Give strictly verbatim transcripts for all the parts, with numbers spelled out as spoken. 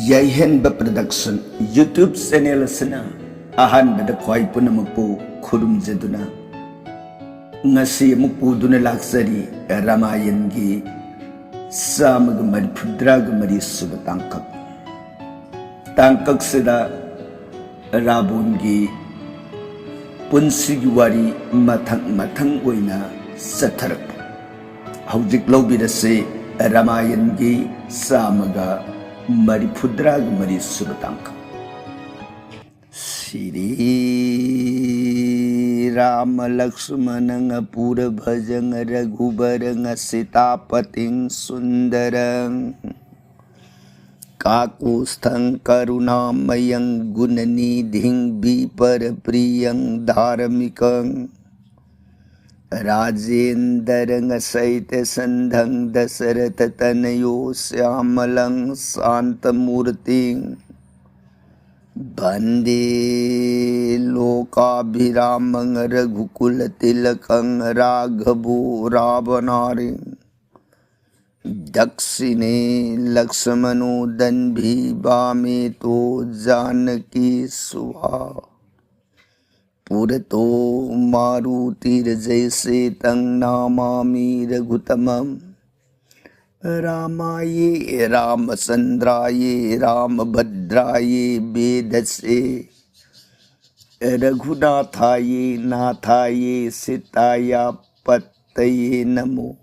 ꯌꯥꯏꯍꯦꯟꯕ Production YouTube channel ꯑꯁꯤꯅ ꯑꯍꯥꯟꯕꯗ ꯈ꯭ꯋꯥꯏ ꯄꯨꯝꯅꯃꯛꯄꯨ ꯈꯨꯔꯨꯝꯖꯗꯨꯅ, ꯉꯁꯤ ꯑꯃꯨꯛ ꯄꯨꯗꯨꯅ ꯂꯥꯛꯆꯔꯤ ꯔꯥꯃꯥꯌꯟꯒꯤ ꯆꯥꯝꯃꯒ ꯃꯔꯤꯐꯨꯇꯔꯥꯒ ꯃꯔꯤ ꯁꯨꯕ ꯇꯥꯡꯀꯛ꯫ ꯇꯥꯡꯀꯛꯁꯤꯗ ꯔꯥꯕꯣꯟꯒꯤ ꯄꯨꯟꯁꯤꯒꯤ ꯋꯥꯔꯤ ꯃꯊꯪ ꯃꯊꯪ ꯑꯣꯏꯅ ꯆꯠꯊꯔꯛꯄ꯫ ꯍꯧꯖꯤꯛ ꯂꯧꯕꯤꯔꯁꯤ ꯔꯥꯃꯥꯌꯟꯒꯤ ꯆꯥꯝꯃꯒ ꯃꯔꯤꯐꯨꯇꯔꯥꯒ ꯃꯔꯤ ꯁꯨꯕ ꯇꯥꯡꯀꯛ꯫ ꯁ꯭ꯔꯤ ꯔꯥꯃ ꯂꯛꯁꯃꯅꯪ ꯄꯨꯔ ꯚꯖꯪ ꯔꯘꯨꯕꯔꯪ ꯁꯤꯇꯥꯄꯇꯤꯡ ꯁꯨꯟꯗꯔꯪ ꯀꯥꯀꯨꯁꯊꯪ ꯀꯔꯨꯅꯥꯃꯌꯪ ꯒꯨꯅꯅꯤꯙꯤꯡ ꯕꯤꯄꯔ ꯄ꯭ꯔꯤꯌꯪ ꯙꯥꯔꯃꯤꯀꯪ ꯔꯥꯖꯦꯟꯗꯔꯪ ꯁꯩꯇ ꯁꯟꯙꯪ ꯗꯁꯔꯊ ꯇꯅꯌꯣ ꯁ꯭ꯌꯥꯃꯂꯪ ꯁꯥꯟꯇ ꯃꯨꯔꯇꯤꯡ ꯚꯟꯗꯦ ꯂꯣꯀꯥꯚꯤꯔꯥꯃꯪ ꯔꯘꯨꯀꯨꯂ ꯇꯤꯂꯀꯪ ꯔꯥꯘꯚꯣ ꯔꯥꯚꯅꯥꯔꯤꯡ ꯗꯛꯁꯤꯅꯦ ꯂꯛꯁꯃꯅꯣ ꯗꯟꯚꯤ ꯚꯥꯃꯦ ꯇꯣ ꯖꯥꯅꯀꯤ ꯁꯨꯚꯥ ꯄꯨꯔꯇꯣ ꯃꯥꯔꯨꯇꯤꯔ ꯖꯩꯁꯦ ꯇꯪ ꯅꯥꯃꯥꯃꯤ ꯔꯘꯨꯇꯃꯝ ꯔꯥꯃꯥꯌꯦ ꯔꯥꯃꯆꯟꯗ꯭ꯔꯥꯌꯦ ꯔꯥꯃꯚꯗ꯭ꯔꯥꯌꯦ ꯚꯦꯗꯁꯦ ꯔꯘꯨꯅꯥꯊꯥꯌꯦ ꯅꯥꯊꯥꯌꯦ ꯁꯤꯇꯥꯌꯥ ꯄꯠꯇꯌꯦ ꯅꯃꯣ꯫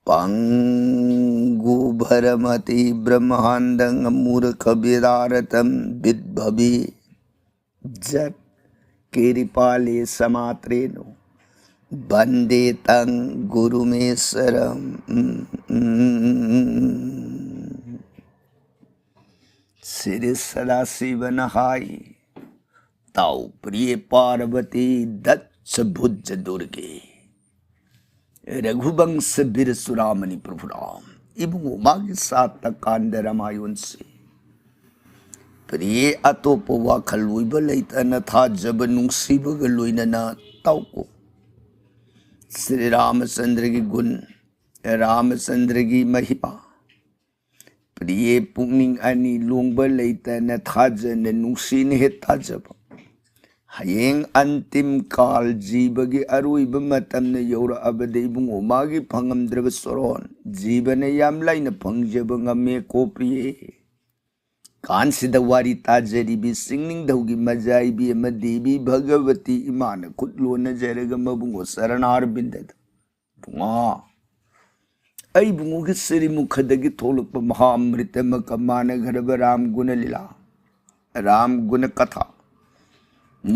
ꯄꯪꯒꯨ ꯚꯔꯃꯇꯤ ꯕ꯭ꯔꯍ꯭ꯃꯥꯟꯗꯪ ꯃꯨꯔꯈ ꯚꯤꯗꯥꯔꯇꯝ ꯚꯤꯠꯚꯚꯤ ꯖꯠ ꯀꯤꯔꯤꯄꯥꯂꯤ ꯁꯃꯥꯇ꯭ꯔꯦꯅꯨ ꯚꯟꯗꯦ ꯇꯪ ꯒꯨꯔꯨꯃꯦꯁꯔꯝ꯫ ꯁ꯭ꯔꯤ ꯁꯗꯥꯁꯤꯕꯅ ꯍꯥꯏ, ꯇꯥꯎ ꯄ꯭ꯔꯤꯌꯦ ꯄꯥꯔꯕꯇꯤ ꯗꯠꯁ ꯚꯨꯖ ꯗꯨꯔꯒꯦ꯫ ꯔꯘꯨꯕꯪꯁ ꯕꯤꯔ ꯆꯨꯔꯥꯃꯅꯤ ꯄ꯭ꯔꯚꯨꯔꯥꯝ꯫ ꯏꯕꯨꯡꯉꯣ, ꯃꯥꯒꯤ ꯁꯥꯠꯇ ꯀꯥꯟꯗ ꯔꯥꯃꯥꯌꯟꯁꯤ ꯄ꯭ꯔꯤꯌꯦ ꯑꯇꯣꯞꯄ ꯋꯥꯈꯜ ꯑꯣꯏꯕ ꯂꯩꯇꯅ ꯊꯥꯖꯕ ꯅꯨꯡꯁꯤꯕꯒ ꯂꯣꯏꯅꯅ ꯇꯧꯀꯣ꯫ ꯁ꯭ꯔꯤ ꯔꯥꯃꯆꯟꯗ꯭ꯔꯒꯤ ꯒꯨꯟ, ꯔꯥꯃꯆꯟꯗ꯭ꯔꯒꯤ ꯃꯍꯤꯃꯥ, ꯄ꯭ꯔꯤꯌꯦ ꯄꯨꯛꯅꯤꯡ ꯑꯅꯤ ꯂꯣꯡꯕ ꯂꯩꯇꯅ ꯊꯥꯖꯅ ꯅꯨꯡꯁꯤꯅ ꯍꯦꯛ ꯇꯥꯖꯕ꯫ ꯍꯌꯦꯡ ꯑꯟꯇꯤꯝ ꯀꯥꯜ ꯖꯤꯕꯒꯤ ꯑꯔꯣꯏꯕ ꯃꯇꯝꯅ ꯌꯧꯔꯛꯑꯕꯗ ꯏꯕꯨꯡꯉꯣ ꯃꯥꯒꯤ ꯐꯪꯉꯝꯗ꯭ꯔꯕ ꯁꯣꯔꯣꯟ ꯖꯤꯕꯅ ꯌꯥꯝ ꯂꯥꯏꯅ ꯐꯪꯖꯕ ꯉꯝꯃꯦ ꯀꯣ ꯄ꯭ꯔꯤꯌꯦ꯫ ꯀꯥꯟꯁꯤꯗ ꯋꯥꯔꯤ ꯇꯥꯖꯔꯤꯕꯤ ꯆꯤꯡꯅꯤꯡꯊꯧꯒꯤ ꯃꯖꯥꯏꯕꯤ ꯑꯃ ꯗꯦꯕꯤ ꯚꯒꯕꯇꯤ ꯏꯃꯥꯅ ꯈꯨꯠ ꯂꯣꯟꯅꯖꯔꯒ ꯃꯕꯨꯡꯉꯣ ꯆꯔꯅꯥꯔꯕꯤꯟꯗꯗ ꯏꯕꯨꯡꯉꯣ, ꯑꯩ ꯏꯕꯨꯡꯉꯣꯒꯤ ꯁꯤꯔꯤꯃꯨꯈꯗꯒꯤ ꯊꯣꯛꯂꯛꯄ ꯃꯍꯥ ꯑꯃ꯭ꯔꯤꯇ ꯑꯃꯒ ꯃꯥꯟꯅꯈ꯭ꯔꯕ ꯔꯥꯝ ꯒꯨꯅ ꯂꯤꯂꯥ, ꯔꯥꯝ ꯒꯨꯅ ꯀꯊꯥ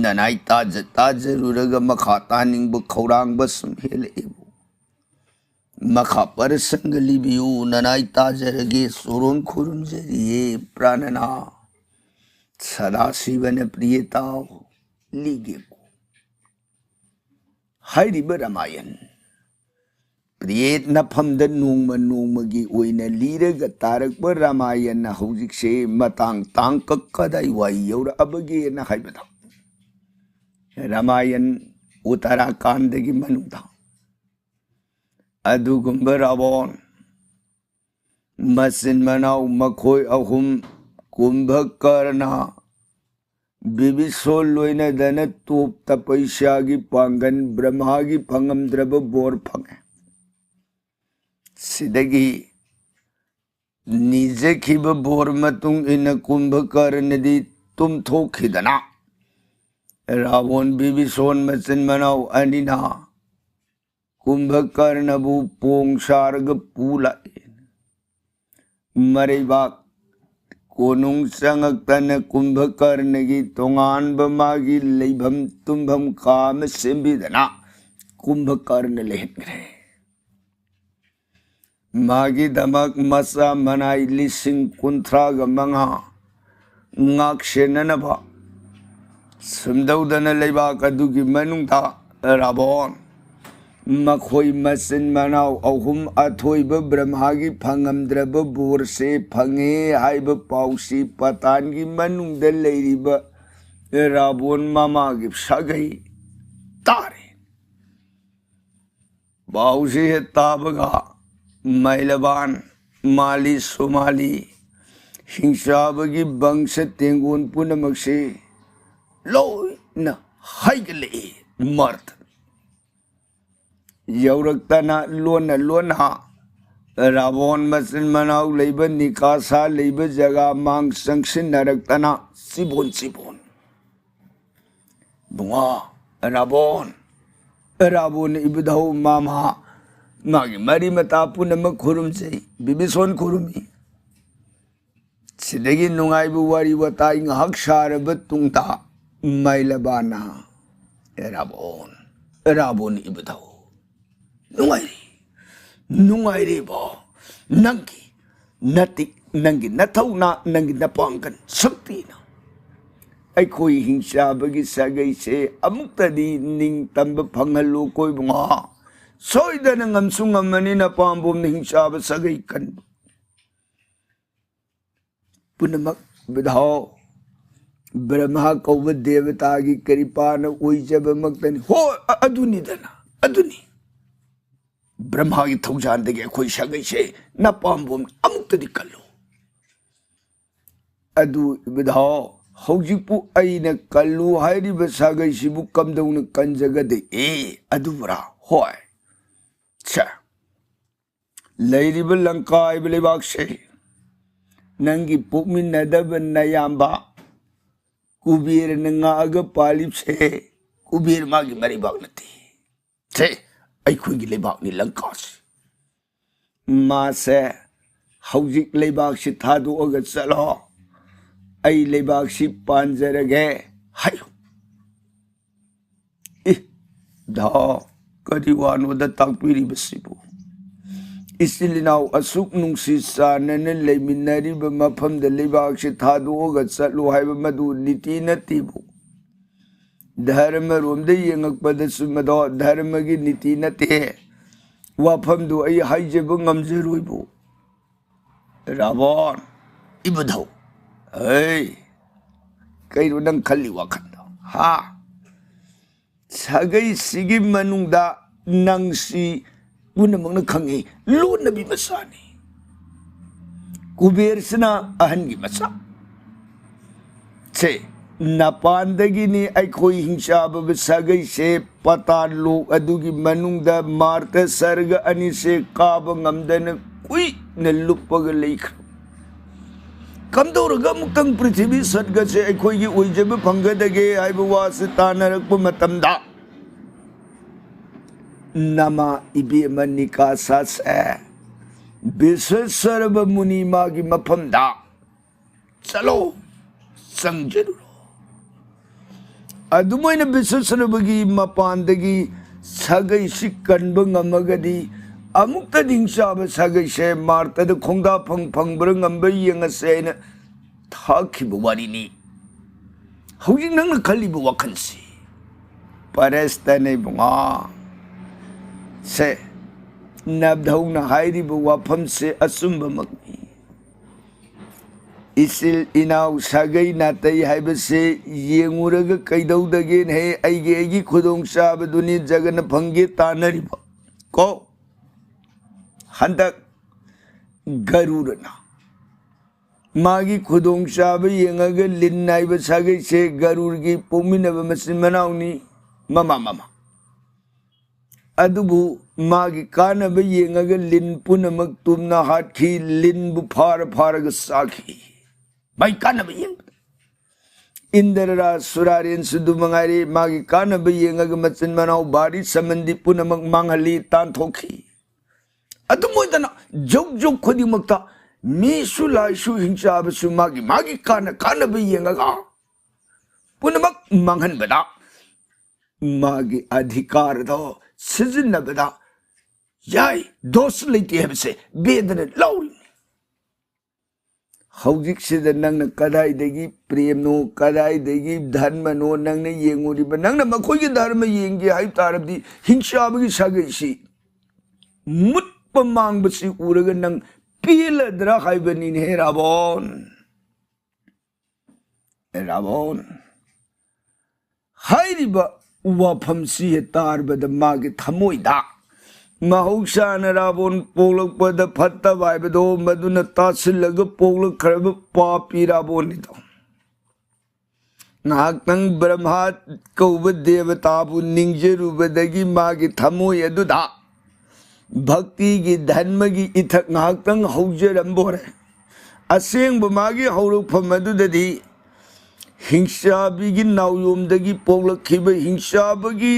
ꯅꯅꯥꯏ ꯇꯥꯖ ꯇꯥꯖꯔꯨꯔꯒ ꯃꯈꯥ ꯇꯥꯅꯤꯡꯕ ꯈꯧꯔꯥꯡꯕ ꯁꯨꯝ ꯍꯦꯜꯂꯛꯑꯦꯕꯨ꯫ ꯃꯈꯥ ꯄꯔꯁꯪꯒ ꯂꯤꯕꯤꯌꯨ, ꯅꯅꯥꯏ ꯇꯥꯖꯔꯒꯦ, ꯁꯣꯔꯣꯟ ꯈꯨꯔꯨꯝꯖꯔꯤꯌꯦ ꯄ꯭ꯔꯥꯅꯅꯥ꯫ ꯁꯗꯥꯁꯤꯕꯅ ꯄ꯭ꯔꯤꯌꯦ ꯇꯥꯎ ꯂꯤꯒꯦꯀꯣ꯫ ꯍꯥꯏꯔꯤꯕ ꯔꯥꯃꯥꯌꯟ ꯄ꯭ꯔꯤꯌꯦꯠ ꯅꯐꯝꯗ ꯅꯣꯡꯃ ꯅꯣꯡꯃꯒꯤ ꯑꯣꯏꯅ ꯂꯤꯔꯒ ꯇꯥꯔꯛꯄ ꯔꯥꯃꯥꯌꯟꯅ ꯍꯧꯖꯤꯛꯁꯦ ꯃꯇꯥꯡ ꯇꯥꯡꯀꯛ ꯀꯗꯥꯏ ꯋꯥꯏ ꯌꯧꯔꯛꯑꯕꯒꯦꯅ ꯍꯥꯏꯕꯗ, ꯔꯥꯃꯥꯌꯟ ꯎꯠꯇꯔꯥꯈꯥꯟꯗꯒꯤ ꯃꯅꯨꯡꯗ ꯑꯗꯨꯒꯨꯝꯕ ꯔꯥꯕꯣꯟ ꯃꯆꯤꯟ ꯃꯅꯥꯎ ꯃꯈꯣꯏ ꯑꯍꯨꯝ, ꯀꯨꯝꯚꯀꯔꯅ, ꯕꯤꯕꯤꯁꯣꯟ ꯂꯣꯏꯅꯗꯅ ꯇꯣꯞ ꯇꯄꯩꯁꯥꯒꯤ ꯄꯥꯡꯒꯜ ꯕ꯭ꯔꯍꯃꯥꯒꯤ ꯐꯪꯉꯝꯗ꯭ꯔꯕ ꯕꯣꯔ ꯐꯪꯉꯦ꯫ ꯁꯤꯗꯒꯤ ꯅꯤꯖꯈꯤꯕ ꯕꯣꯔ ꯃꯇꯨꯡ ꯏꯟꯅ ꯀꯨꯝꯚꯀꯔꯅꯗꯤ ꯇꯨꯝꯊꯣꯛꯈꯤꯗꯅ ꯔꯥꯕꯣꯟ ꯕꯤꯕꯤꯁꯣꯟ ꯃꯆꯤꯟ ꯃꯅꯥꯎ ꯑꯅꯤꯅ ꯀꯨꯝꯚꯀꯔꯅꯕꯨ ꯄꯣꯡ ꯁꯥꯔꯒ ꯄꯨ ꯂꯥꯛꯏ꯫ ꯃꯔꯩꯕꯥꯛ ꯀꯣꯅꯨꯡ ꯆꯪꯉꯛꯇꯅ ꯀꯨꯝꯚꯀꯔꯅꯒꯤ ꯇꯣꯉꯥꯟꯕ ꯃꯥꯒꯤ ꯂꯩꯐꯝ ꯇꯨꯝꯐꯝ ꯀꯥ ꯑꯃ ꯁꯦꯝꯕꯤꯗꯅ ꯀꯨꯝꯚꯀꯔꯅ ꯂꯩꯍꯟꯈ꯭ꯔꯦ꯫ ꯃꯥꯒꯤꯗꯃꯛ ꯃꯆꯥ ꯃꯅꯥꯏ ꯂꯤꯁꯤꯡ ꯀꯨꯟꯊ꯭ꯔꯥꯒ ꯃꯉꯥ ꯉꯥꯛ ꯁꯦꯟꯅꯅꯕ ꯁꯨꯝꯗꯧꯗꯅ ꯂꯩꯕꯥꯛ ꯑꯗꯨꯒꯤ ꯃꯅꯨꯡꯗ ꯔꯥꯕꯣꯟ ꯃꯈꯣꯏ ꯃꯆꯤꯟ ꯃꯅꯥꯎ ꯑꯍꯨꯝ ꯑꯊꯣꯏꯕ ꯕ꯭ꯔꯍꯃꯥꯒꯤ ꯐꯪꯉꯝꯗ꯭ꯔꯕ ꯕꯣꯔꯁꯦ ꯐꯪꯉꯦ ꯍꯥꯏꯕ ꯄꯥꯎꯁꯤ ꯄꯇꯥꯟꯒꯤ ꯃꯅꯨꯡꯗ ꯂꯩꯔꯤꯕ ꯔꯥꯕꯣꯟ ꯃꯃꯥꯒꯤ ꯁꯥꯒꯩ ꯇꯥꯔꯦ꯫ ꯄꯥꯎꯁꯤ ꯍꯦꯛ ꯇꯥꯕꯒ ꯃꯩꯂꯕꯥꯟ ꯃꯥꯂꯤ ꯁꯨꯃꯥꯂꯤ, ꯍꯤꯡꯆꯥꯕꯒꯤ ꯕꯪꯁ ꯇꯦꯡꯒꯣꯟ ꯄꯨꯝꯅꯃꯛꯁꯤ ꯂꯣꯏꯅ ꯍꯥꯏꯒꯠꯂꯛꯏ ꯃꯥꯔꯇꯟ꯫ ꯌꯧꯔꯛꯇꯅ ꯂꯣꯟꯅ ꯂꯣꯟꯅ ꯔꯥꯕꯣꯟ ꯃꯆꯤꯟ ꯃꯅꯥꯎ ꯂꯩꯕ ꯅꯤꯀꯥꯁꯥ ꯂꯩꯕ ꯖꯒꯥ ꯃꯥꯡ ꯆꯪꯁꯤꯟꯅꯔꯛꯇꯅ ꯆꯤꯕꯣꯟ ꯆꯤꯕꯣꯟ꯫ ꯕꯨꯡꯉꯣ, ꯔꯥꯕꯣꯟ, ꯔꯥꯕꯣꯟ ꯏꯕꯨꯙꯧ ꯃꯥꯃ, ꯃꯥꯒꯤ ꯃꯔꯤ ꯃꯇꯥ ꯄꯨꯝꯅꯃꯛ ꯈꯨꯔꯨꯝꯖꯩ, ꯕꯤꯕꯤꯁꯣꯟ ꯈꯨꯔꯨꯝꯃꯤ꯫ ꯁꯤꯗꯒꯤ ꯅꯨꯡꯉꯥꯏꯕ ꯋꯥꯔꯤ ꯋꯥꯇꯥꯏ ꯉꯥꯏꯍꯥꯛ ꯁꯥꯔꯕ ꯇꯨꯡꯗ ꯃꯥꯏꯂꯕꯥꯅ, "ꯑꯦ ꯔꯥꯕꯣꯟ, ꯑꯦ ꯔꯥꯕꯣꯟ ꯏꯕꯨꯙꯧ, ꯅꯨꯡꯉꯥꯏꯔꯤ, ꯅꯨꯡꯉꯥꯏꯔꯤꯕꯣ? ꯅꯪꯒꯤ ꯅꯇꯤꯛ, ꯅꯪꯒꯤ ꯅꯊꯧꯅꯥ, ꯅꯪꯒꯤ ꯅꯄꯥꯡꯒꯜ ꯁꯛꯇꯤꯅ ꯑꯩꯈꯣꯏ ꯍꯤꯡꯆꯥꯕꯒꯤ ꯁꯥꯒꯩꯁꯦ ꯑꯃꯨꯛꯇꯗꯤ ꯅꯤꯡꯇꯝꯕ ꯐꯪꯍꯜꯂꯨ ꯀꯣ ꯏꯕꯨꯡꯉꯣ꯫ ꯁꯣꯏꯗꯅ ꯉꯝꯁꯨ ꯉꯝꯃꯅꯤ ꯅꯄꯥꯝꯕꯣꯝꯅ ꯍꯤꯡꯆꯥꯕ ꯁꯥꯒꯩ ꯀꯟꯕ ꯄꯨꯝꯅꯃꯛ ꯕꯨꯙꯧ ꯕ꯭ꯔꯍ꯭ꯃ ꯀꯧꯕ ꯗꯦꯕꯇꯥꯒꯤ ꯀ꯭ꯔꯤꯄꯥꯅ ꯑꯣꯏꯖꯕꯃꯛꯇꯅꯤ"꯫ ꯍꯣꯏ, ꯑ-, ꯑꯗꯨꯅꯤꯗꯅ, ꯑꯗꯨꯅꯤ꯫ ꯕ꯭ꯔꯍ꯭ꯃꯒꯤ ꯊꯧꯖꯥꯟꯗꯒꯤ ꯑꯩꯈꯣꯏ ꯁꯥꯒꯩꯁꯦ ꯅꯄꯥꯝꯕꯣꯝ ꯑꯃꯨꯛꯇꯗꯤ ꯀꯜꯂꯨ꯫ ꯑꯗꯨ ꯏꯕꯨꯙꯧ, ꯍꯧꯖꯤꯛꯄꯨ ꯑꯩꯅ ꯀꯜꯂꯨ ꯍꯥꯏꯔꯤꯕ ꯁꯥꯒꯩꯁꯤꯕꯨ ꯀꯝꯗꯧꯅ ꯀꯟꯖꯒꯗꯒꯦ? ꯑꯗꯨꯕꯨꯔꯥ? ꯍꯣꯏ꯫ ꯁꯦ, ꯂꯩꯔꯤꯕ ꯂꯪꯀꯥ ꯍꯥꯏꯕ ꯂꯩꯕꯥꯛꯁꯦ ꯅꯪꯒꯤ ꯄꯣꯛꯃꯤꯟꯅꯗꯕ ꯅꯌꯥꯝꯕ ꯀꯨꯕꯦꯔꯅ ꯉꯥꯛꯑꯒ ꯄꯥꯜꯂꯤꯕꯁꯦ ꯀꯨꯕꯦꯔ ꯃꯥꯒꯤ ꯃꯔꯩꯕꯥꯛ ꯅꯠꯇꯦ꯫ ꯁꯦ, ꯑꯩꯈꯣꯏꯒꯤ ꯂꯩꯕꯥꯛꯅꯤ ꯂꯪꯀꯥꯁꯦ꯫ ꯃꯥꯁꯦ ꯍꯧꯖꯤꯛ ꯂꯩꯕꯥꯛꯁꯤ ꯊꯥꯗꯣꯛꯑꯒ ꯆꯠꯂꯣ, ꯑꯩ ꯂꯩꯕꯥꯛꯁꯤ ꯄꯥꯟꯖꯔꯒꯦ ꯍꯥꯏꯌꯨ꯫ ꯏ, ꯙꯥ, ꯀꯔꯤ ꯋꯥꯅꯣꯗ ꯇꯥꯛꯄꯤꯔꯤꯕꯁꯤꯕꯨ? ꯏꯆꯤꯜ ꯏꯅꯥꯎ ꯑꯁꯨꯛ ꯅꯨꯡꯁꯤ ꯆꯥꯟꯅꯅ ꯂꯩꯃꯤꯟꯅꯔꯤꯕ ꯃꯐꯝꯗ ꯂꯩꯕꯥꯛꯁꯤ ꯊꯥꯗꯣꯛꯑꯒ ꯆꯠꯂꯨ ꯍꯥꯏꯕ ꯃꯗꯨ ꯅꯤꯇꯤ ꯅꯠꯇꯦꯕꯨ꯫ ꯙꯔꯃꯔꯣꯝꯗ ꯌꯦꯡꯉꯛꯄꯗꯁꯨ ꯃꯗꯣ ꯙꯔꯃꯒꯤ ꯅꯤꯇꯤ ꯅꯠꯇꯦ꯫ ꯋꯥꯐꯝꯗꯨ ꯑꯩ ꯍꯥꯏꯖꯕ ꯉꯝꯖꯔꯣꯏꯕꯨ꯫ ꯔꯥꯕꯣꯟ, ꯏꯕꯨꯙꯧ, ꯍꯩ, ꯀꯩꯅꯣ ꯅꯪ ꯈꯜꯂꯤ ꯋꯥꯈꯜꯗꯣ? ꯍꯥ? ꯁꯥꯒꯩꯁꯤꯒꯤ ꯃꯅꯨꯡꯗ ꯅꯪꯁꯤ ꯄꯨꯝꯅꯃꯛꯅ ꯈꯪꯉꯤ, ꯂꯣꯟꯅꯕꯤ ꯃꯆꯥꯅꯤ꯫ ꯀꯨꯕꯦꯔꯁꯤꯅ ꯑꯍꯟꯒꯤ ꯃꯆꯥ꯫ ꯁꯦ, ꯅꯄꯥꯟꯗꯒꯤꯅꯤ ꯑꯩꯈꯣꯏ ꯍꯤꯡꯆꯥꯕ ꯁꯥꯒꯩꯁꯦ ꯄꯇꯥꯟ ꯂꯣꯛ ꯑꯗꯨꯒꯤ ꯃꯅꯨꯡꯗ ꯃꯥꯔꯇ ꯁꯔꯒ ꯑꯅꯤꯁꯦ ꯀꯥꯕ ꯉꯝꯗꯅ ꯀꯨꯏꯅ ꯂꯨꯞꯄꯒ ꯂꯩꯈ꯭ꯔꯦ꯫ ꯀꯝꯗꯧꯔꯒ ꯑꯃꯨꯛꯇꯪ ꯄ꯭ꯔꯤꯊꯤꯕꯤ ꯁꯠꯒꯁꯦ ꯑꯩꯈꯣꯏꯒꯤ ꯑꯣꯏꯖꯕ ꯐꯪꯒꯗꯒꯦ ꯍꯥꯏꯕ ꯋꯥꯁꯦ ꯇꯥꯟꯅꯔꯛꯄ ꯃꯇꯝꯗ, ꯅꯃꯥ ꯏꯕꯦꯝꯃ ꯅꯤꯀꯥꯁꯥꯁꯦ ꯕꯤꯁꯦꯁꯔꯕ ꯃꯨꯅꯤ ꯃꯥꯒꯤ ꯃꯐꯝꯗ ꯆꯠꯂꯣ, ꯆꯪꯖꯔꯨꯔꯣ꯫ ꯑꯗꯨꯃꯥꯏꯅ ꯕꯤꯁꯦꯁꯔꯕꯒꯤ ꯃꯄꯥꯟꯗꯒꯤ ꯁꯥꯒꯩꯁꯤ ꯀꯟꯕ ꯉꯝꯃꯒꯗꯤ, ꯑꯃꯨꯛꯇ ꯅꯤꯡꯆꯥꯕ ꯁꯥꯒꯩꯁꯦ ꯃꯥꯔꯇꯗ ꯈꯣꯡꯗꯥꯐꯝ ꯐꯪꯕ꯭ꯔꯥ ꯉꯝꯕ꯭ꯔꯥ ꯌꯦꯡꯉꯁꯦ ꯍꯥꯏꯅ ꯊꯥꯈꯤꯕ ꯋꯥꯔꯤꯅꯤ꯫ ꯍꯧꯖꯤꯛ ꯅꯪꯅ ꯈꯜꯂꯤꯕ ꯋꯥꯈꯜꯁꯤ ꯄꯔꯦꯁꯇꯅ ꯏꯕꯨꯡꯉꯣ꯫ ꯁꯦ, ꯅꯕꯙꯧꯅ ꯍꯥꯏꯔꯤꯕ ꯋꯥꯐꯝꯁꯦ ꯑꯆꯨꯝꯕꯃꯛꯅꯤ꯫ ꯏꯆꯤꯜ ꯏꯅꯥꯎ ꯁꯥꯒꯩ ꯅꯥꯇꯩ ꯍꯥꯏꯕꯁꯦ ꯌꯦꯡꯉꯨꯔꯒ ꯀꯩꯗꯧꯗꯒꯦꯅ ꯍꯦ, ꯑꯩꯒꯤ, ꯑꯩꯒꯤ ꯈꯨꯗꯣꯡꯆꯥꯕꯗꯨꯅꯤ ꯖꯒꯅ ꯐꯪꯒꯦ ꯇꯥꯟꯅꯔꯤꯕ꯫ ꯀꯣ, ꯍꯟꯗꯛ ꯒꯔꯨꯔꯅ ꯃꯥꯒꯤ ꯈꯨꯗꯣꯡꯆꯥꯕ ꯌꯦꯡꯉꯒ ꯂꯤꯟ ꯍꯥꯏꯕ ꯁꯥꯒꯩꯁꯦ ꯒꯔꯨꯔꯒꯤ ꯄꯣꯛꯃꯤꯟꯅꯕ ꯃꯆꯤꯟ ꯃꯅꯥꯎꯅꯤ, ꯃꯃꯥ ꯃꯃꯥ꯫ ꯑꯗꯨꯕꯨ ꯃꯥꯒꯤ ꯀꯥꯟꯅꯕ ꯌꯦꯡꯉꯒ ꯂꯤꯟ ꯄꯨꯝꯅꯃꯛ ꯇꯨꯝꯅ ꯍꯥꯠꯈꯤ, ꯂꯤꯟꯕꯨ ꯐꯥꯔ ꯐꯥꯔꯒ ꯆꯥꯈꯤ꯫ ꯃꯥꯒꯤ ꯀꯥꯟꯅꯕ ꯌꯦꯡꯕꯗ ꯏꯟꯗ꯭ꯔ ꯔꯥꯖ ꯁꯨꯔꯥꯔꯦꯟꯁꯨ ꯑꯗꯨ ꯃꯉꯥꯏꯔꯦ, ꯃꯥꯒꯤ ꯀꯥꯟꯅꯕ ꯌꯦꯡꯉꯒ ꯃꯆꯤꯟ ꯃꯅꯥꯎ ꯕꯥꯔꯤ ꯁꯃꯟꯗꯤ ꯄꯨꯝꯅꯃꯛ ꯃꯥꯡꯍꯜꯂꯤ, ꯇꯥꯟꯊꯣꯛꯈꯤ꯫ ꯑꯗꯨꯝ ꯑꯣꯏꯗꯅ ꯖꯨꯛ ꯖꯨꯛ ꯈꯨꯗꯤꯡꯃꯛꯇ ꯃꯤꯁꯨ ꯂꯥꯏꯁꯨ ꯍꯤꯡꯆꯥꯕꯁꯨ ꯃꯥꯒꯤ ꯃꯥꯒꯤ ꯀꯥꯟꯅ ꯀꯥꯟꯅꯕ ꯌꯦꯡꯉꯒ ꯄꯨꯝꯅꯃꯛ ꯃꯥꯡꯍꯟꯕꯗ ꯃꯥꯒꯤ ꯑꯙꯤꯀꯥꯔꯗꯣ ꯁꯤꯖꯤꯟꯅꯕꯗ ꯌꯥꯏ, ꯗꯣꯁ ꯂꯩꯇꯦ ꯍꯥꯏꯕꯁꯦ ꯕꯦꯗꯅ ꯂꯧꯔꯤꯅꯤ꯫ ꯍꯧꯖꯤꯛꯁꯤꯗ ꯅꯪꯅ ꯀꯗꯥꯏꯗꯒꯤ ꯄ꯭ꯔꯦꯝꯅꯣ, ꯀꯗꯥꯏꯗꯒꯤ ꯙꯔꯃꯅꯣ ꯅꯪꯅ ꯌꯦꯡꯉꯨꯔꯤꯕ? ꯅꯪꯅ ꯃꯈꯣꯏꯒꯤ ꯙꯔꯃ ꯌꯦꯡꯒꯦ ꯍꯥꯏꯕ ꯇꯥꯔꯕꯗꯤ ꯍꯤꯡꯆꯥꯕꯒꯤ ꯁꯥꯒꯩꯁꯤ ꯃꯨꯠꯄ ꯃꯥꯡꯕꯁꯤ ꯎꯔꯒ ꯅꯪ ꯄꯦꯜꯂꯗ꯭ꯔꯥ ꯍꯥꯏꯕꯅꯤꯅꯦ, ꯔꯥꯕꯣꯟ꯫ ꯔꯥꯕꯣꯟ꯫ ꯍꯥꯏꯔꯤꯕ ꯋꯥꯐꯝꯁꯤ ꯍꯦꯛ ꯇꯥꯔꯕꯗ ꯃꯥꯒꯤ ꯊꯃꯣꯏꯗ ꯃꯍꯧꯁꯥꯅ ꯔꯥꯕꯣꯟ ꯄꯣꯛꯂꯛꯄꯗ ꯐꯠꯇꯕ ꯍꯥꯏꯕꯗꯣ ꯃꯗꯨꯅ ꯇꯥꯁꯤꯜꯂꯒ ꯄꯣꯛꯂꯛꯈ꯭ꯔꯕ ꯄꯥꯄꯤ ꯔꯥꯕꯣꯟꯅꯤꯗꯣ꯫ ꯉꯥꯏꯍꯥꯛꯇꯪ ꯕ꯭ꯔꯍ꯭ꯃꯥ ꯀꯧꯕ ꯗꯦꯕꯇꯥꯕꯨ ꯅꯤꯡꯖꯔꯨꯕꯗꯒꯤ ꯃꯥꯒꯤ ꯊꯃꯣꯏ ꯑꯗꯨꯗ ꯚꯛꯇꯤꯒꯤ ꯙꯔꯃꯒꯤ ꯏꯊꯛ ꯉꯥꯏꯍꯥꯛꯇꯪ ꯍꯧꯖꯔꯝꯕꯣꯔꯦ꯫ ꯑꯁꯦꯡꯕ ꯃꯥꯒꯤ ꯍꯧꯔꯛꯐꯝ ꯑꯗꯨꯗꯗꯤ ꯍꯤꯡꯆꯥꯕꯤꯒꯤ ꯅꯥꯎꯌꯣꯝꯗꯒꯤ ꯄꯣꯛꯂꯛꯈꯤꯕ ꯍꯤꯡꯆꯥꯕꯒꯤ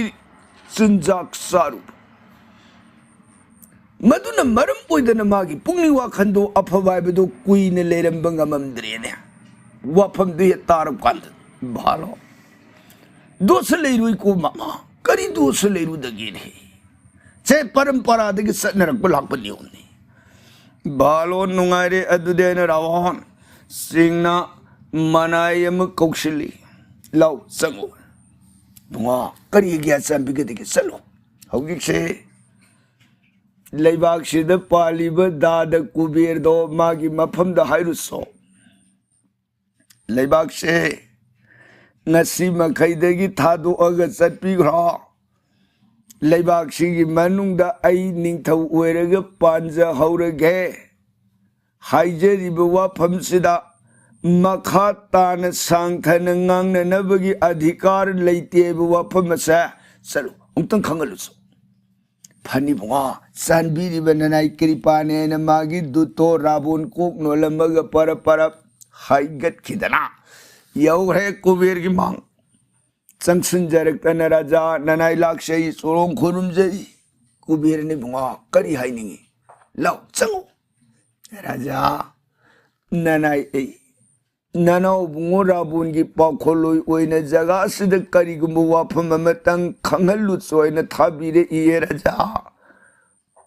ꯆꯤꯟꯖꯥꯛ ꯆꯥꯔꯨꯕ꯫ ꯃꯗꯨꯅ ꯃꯔꯝ ꯑꯣꯏꯗꯅ ꯃꯥꯒꯤ ꯄꯨꯛꯅꯤꯡ ꯋꯥꯈꯟꯗꯣ ꯑꯐꯕ ꯍꯥꯏꯕꯗꯣ ꯀꯨꯏꯅ ꯂꯩꯔꯝꯕ ꯉꯝꯃꯝꯗ꯭ꯔꯦꯅꯦ꯫ ꯋꯥꯐꯝꯗꯨ ꯍꯦꯛ ꯇꯥꯔꯕ ꯀꯥꯟꯗ, ꯚꯥꯂꯣ, ꯗꯣꯁ ꯂꯩꯔꯣꯏꯀꯣ ꯃꯃꯥ, ꯀꯔꯤ ꯗꯣꯁ ꯂꯩꯔꯨꯗꯒꯦꯅꯦ? ꯁꯦ ꯄꯔꯝꯄꯔꯥꯗꯒꯤ ꯆꯠꯅꯔꯛꯄ ꯂꯥꯛꯄ ꯅꯤꯌꯣꯝꯅꯤ꯫ ꯚꯥꯂꯣ, ꯅꯨꯡꯉꯥꯏꯔꯦ, ꯑꯗꯨꯗꯤ ꯑꯩꯅ ꯔꯥꯋꯟ ꯁꯤꯡꯅ ꯃꯅꯥꯏ ꯑꯃ ꯀꯧꯁꯤꯜꯂꯤ꯫ ꯂꯥꯎ, ꯆꯪꯉꯨ꯫ ꯕꯨꯡꯉꯣ, ꯀꯔꯤꯒꯤ ꯑꯆꯥꯟꯕꯤꯒꯗꯒꯦ? ꯆꯠꯂꯣ꯫ ꯍꯧꯖꯤꯛꯁꯦ ꯂꯩꯕꯥꯛꯁꯤꯗ ꯄꯥꯜꯂꯤꯕ ꯗꯥꯗ ꯀꯨꯕꯦꯔꯗꯣ ꯃꯥꯒꯤ ꯃꯐꯝꯗ ꯍꯥꯏꯔꯨꯁꯣ꯫ ꯂꯩꯕꯥꯛꯁꯦ ꯉꯁꯤ ꯃꯈꯩꯗꯒꯤ ꯊꯥꯗꯣꯛꯑꯒ ꯆꯠꯄꯤꯈ꯭ꯔꯣ꯫ ꯂꯩꯕꯥꯛꯁꯤꯒꯤ ꯃꯅꯨꯡꯗ ꯑꯩ ꯅꯤꯡꯊꯧ ꯑꯣꯏꯔꯒ ꯄꯥꯟꯖꯍꯧꯔꯒꯦ꯫ ꯍꯥꯏꯖꯔꯤꯕ ꯋꯥꯐꯝꯁꯤꯗ ꯃꯈꯥ ꯇꯥꯅ ꯁꯥꯡꯊꯅ ꯉꯥꯡꯅꯅꯕꯒꯤ ꯑꯙꯤꯀꯥꯔ ꯂꯩꯇꯦꯕ ꯋꯥꯐꯝ ꯑꯁꯦ꯫ ꯆꯠꯂꯨ, ꯑꯃꯨꯛꯇꯪ ꯈꯪꯍꯜꯂꯨꯁꯨ꯫ ꯐꯅꯤ ꯕꯨꯡꯉꯣ, ꯆꯥꯟꯕꯤꯔꯤꯕ ꯅꯅꯥꯏ ꯀ꯭ꯔꯤꯄꯥꯅꯦꯅ ꯃꯥꯒꯤ ꯗꯨꯠꯇꯣ ꯔꯥꯕꯣꯟ ꯀꯣꯛ ꯅꯣꯜꯂꯝꯃꯒ ꯄꯔꯞ ꯄꯔꯞ ꯍꯥꯏꯒꯠꯈꯤꯗꯅ ꯌꯧꯈ꯭ꯔꯦ ꯀꯨꯕꯦꯔꯒꯤ ꯃꯥꯡ꯫ ꯆꯪꯁꯤꯟꯖꯔꯛꯇꯅ ꯔꯥꯖꯥ, ꯅꯅꯥꯏ ꯂꯥꯛꯆꯩ, ꯆꯣꯔꯣꯡ ꯈꯨꯔꯨꯝꯖꯩ꯫ ꯀꯨꯕꯦꯔꯅꯤ ꯕꯨꯡꯉꯣ, ꯀꯔꯤ ꯍꯥꯏꯅꯤꯡꯉꯤ? ꯂꯥꯎ, ꯆꯪꯉꯨ꯫ ꯔꯥꯖꯥ, ꯅꯅꯥꯏ ꯑꯩ ꯅꯅꯥꯎ ꯕꯨꯡꯉꯣ ꯔꯥꯕꯣꯟꯒꯤ ꯄꯥꯎꯈꯣꯜꯂꯣꯏ ꯑꯣꯏꯅ ꯖꯒꯥ ꯑꯁꯤꯗ ꯀꯔꯤꯒꯨꯝꯕ ꯋꯥꯐꯝ ꯑꯃꯇꯪ ꯈꯪꯍꯜꯂꯨꯆꯣ ꯍꯥꯏꯅ ꯊꯥꯕꯤꯔꯛꯏꯌꯦ ꯔꯥꯖꯥ꯫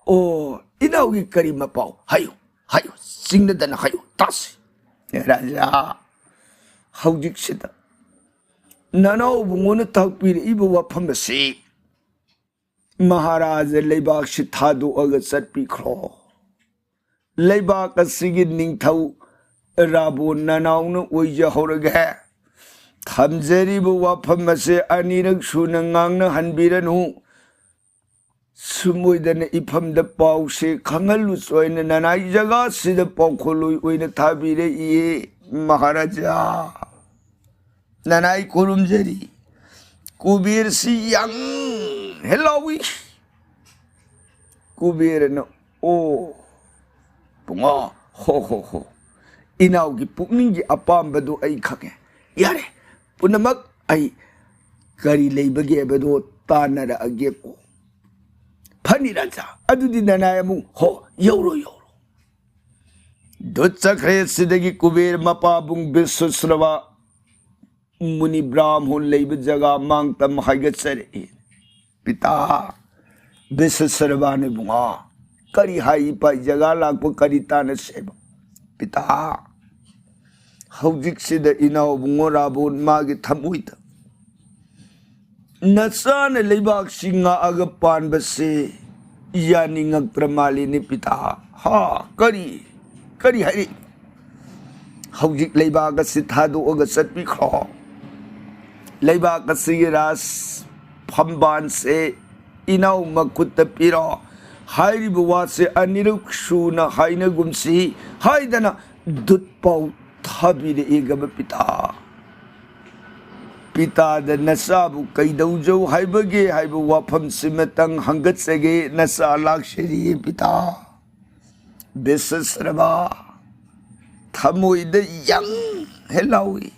ꯑꯣ, ꯏꯅꯥꯎꯒꯤ ꯀꯔꯤ ꯃꯄꯥꯎ? ꯍꯥꯏꯌꯨ, ꯍꯥꯏꯌꯨ, ꯆꯤꯡꯅꯗꯅ ꯍꯥꯏꯌꯨ, ꯇꯥꯁꯤ꯫ ꯔꯥꯖꯥ, ꯍꯧꯖꯤꯛꯁꯤꯗ ꯅꯅꯥꯎ ꯕꯨꯡꯉꯣꯅ ꯇꯥꯛꯄꯤꯔꯛꯏꯕ ꯋꯥꯐꯝ ꯑꯁꯤ ꯃꯍꯥꯔꯥꯖ ꯂꯩꯕꯥꯛꯁꯤ ꯊꯥꯗꯣꯛꯑꯒ ꯆꯠꯄꯤꯈ꯭ꯔꯣ꯫ ꯂꯩꯕꯥꯛ ꯑꯁꯤꯒꯤ ꯅꯤꯡꯊꯧ ꯔꯥꯕꯣꯟ ꯅꯅꯥꯎꯅ ꯑꯣꯏꯖꯍꯧꯔꯒꯦ꯫ ꯊꯝꯖꯔꯤꯕ ꯋꯥꯐꯝ ꯑꯁꯦ ꯑꯅꯤꯔꯛ ꯁꯨꯅ ꯉꯥꯡꯅꯍꯟꯕꯤꯔꯅꯨ꯫ ꯁꯨꯝ ꯑꯣꯏꯗꯅ ꯏꯐꯝꯗ ꯄꯥꯎꯁꯦ ꯈꯪꯍꯜꯂꯨꯁꯨ ꯍꯥꯏꯅ ꯅꯅꯥꯏ ꯖꯒꯥꯁꯤꯗ ꯄꯥꯎꯈꯣꯜꯂꯣꯏ ꯑꯣꯏꯅ ꯊꯥꯕꯤꯔꯛꯏ꯫ ꯃꯍꯥꯔꯥꯖꯥ, ꯅꯅꯥꯏ ꯈꯨꯔꯨꯝꯖꯔꯤ꯫ ꯀꯨꯕꯦꯔꯁꯤ ꯌꯥꯡ ꯍꯦꯛ ꯂꯥꯎꯏ꯫ ꯀꯨꯕꯦꯔꯅ, "ꯑꯣ, ꯕꯨꯡꯉꯣ, ꯍꯣ, ꯍꯣ, ꯍꯣ, ꯏꯅꯥꯎꯒꯤ ꯄꯨꯛꯅꯤꯡꯒꯤ ꯑꯄꯥꯝꯕꯗꯨ ꯑꯩ ꯈꯪꯉꯦ꯫ ꯌꯥꯔꯦ, ꯄꯨꯝꯅꯃꯛ ꯑꯩ ꯀꯔꯤ ꯂꯩꯕꯒꯦ ꯍꯥꯏꯕꯗꯣ ꯇꯥꯟꯅꯔꯛꯑꯒꯦꯀꯣ꯫ ꯐꯅꯤ ꯔꯥꯖꯥ, ꯑꯗꯨꯗꯤ ꯅꯅꯥꯏ ꯑꯃꯨꯛ ꯍꯣ ꯌꯧꯔꯣ, ꯌꯧꯔꯣ"꯫ ꯗꯨꯠ ꯆꯠꯈ꯭ꯔꯦ꯫ ꯁꯤꯗꯒꯤ ꯀꯨꯕꯦꯔ ꯃꯄꯥꯕꯨꯡ ꯕꯤꯁ꯭ꯋꯁ꯭ꯔꯕ ꯃꯨꯅꯤ ꯕ꯭ꯔꯥꯍꯃꯣꯟ ꯂꯩꯕ ꯖꯒꯥ ꯃꯥꯡꯇꯝ ꯍꯥꯏꯒꯠꯆꯔꯛꯏ꯫ "ꯄꯤꯇꯥ, ꯕꯤꯁ꯭ꯋꯁ꯭ꯔꯕꯥꯅ ꯏꯕꯨꯡꯉꯣ, ꯀꯔꯤ ꯍꯥꯏ? ꯏꯄꯥ ꯖꯒꯥ ꯂꯥꯛꯄ ꯀꯔꯤ ꯇꯥꯟꯅꯁꯦꯕ?" "ꯄꯤꯇꯥ, ꯍꯧꯖꯤꯛꯁꯤꯗ ꯏꯅꯥꯎ ꯏꯕꯨꯡꯉꯣ ꯔꯥꯕꯣꯟ ꯃꯥꯒꯤ ꯊꯃꯣꯏꯗ ꯅꯆꯥꯅ ꯂꯩꯕꯥꯛꯁꯤ ꯉꯥꯛꯑꯒ ꯄꯥꯟꯕꯁꯦ ꯌꯥꯅꯤꯡꯉꯛꯇ꯭ꯔ ꯃꯥꯜꯂꯤꯅꯦ ꯄꯤꯇꯥ"꯫ "ꯍꯥ? ꯀꯔꯤ? ꯀꯔꯤ ꯍꯥꯏꯔꯤ?" "ꯍꯧꯖꯤꯛ ꯂꯩꯕꯥꯛ ꯑꯁꯤ ꯊꯥꯗꯣꯛꯑꯒ ꯆꯠꯄꯤꯈ꯭ꯔꯣ꯫ ꯂꯩꯕꯥꯛ ꯑꯁꯤꯒꯤ ꯔꯥꯖ ꯐꯝꯕꯥꯜꯁꯦ ꯏꯅꯥꯎ ꯃꯈꯨꯠꯇ ꯄꯤꯔꯣ꯫ ꯍꯥꯏꯔꯤꯕ ꯋꯥꯁꯦ ꯑꯅꯤꯔꯛ ꯁꯨꯅ ꯍꯥꯏꯅꯒꯨꯝꯁꯤ" ꯍꯥꯏꯗꯅ ꯗꯨꯠ ꯄꯥꯎ ꯊꯥꯕꯤꯔꯛꯏ꯫ ꯒꯕ ꯄꯤꯇꯥ, ꯄꯤꯇꯥꯗ ꯅꯆꯥꯕꯨ ꯀꯩꯗꯧꯖꯧ ꯍꯥꯏꯕꯒꯦ ꯍꯥꯏꯕ ꯋꯥꯐꯝꯁꯤꯃꯇꯪ ꯍꯪꯒꯠꯆꯒꯦ꯫ ꯅꯆꯥ ꯂꯥꯛꯆꯔꯤꯌꯦ ꯄꯤꯇꯥ꯫ ꯕꯤꯁ꯭ꯋꯁ꯭ꯔꯕ ꯊꯃꯣꯏꯗ ꯌꯪ ꯍꯦꯛ ꯂꯥꯎꯏ꯫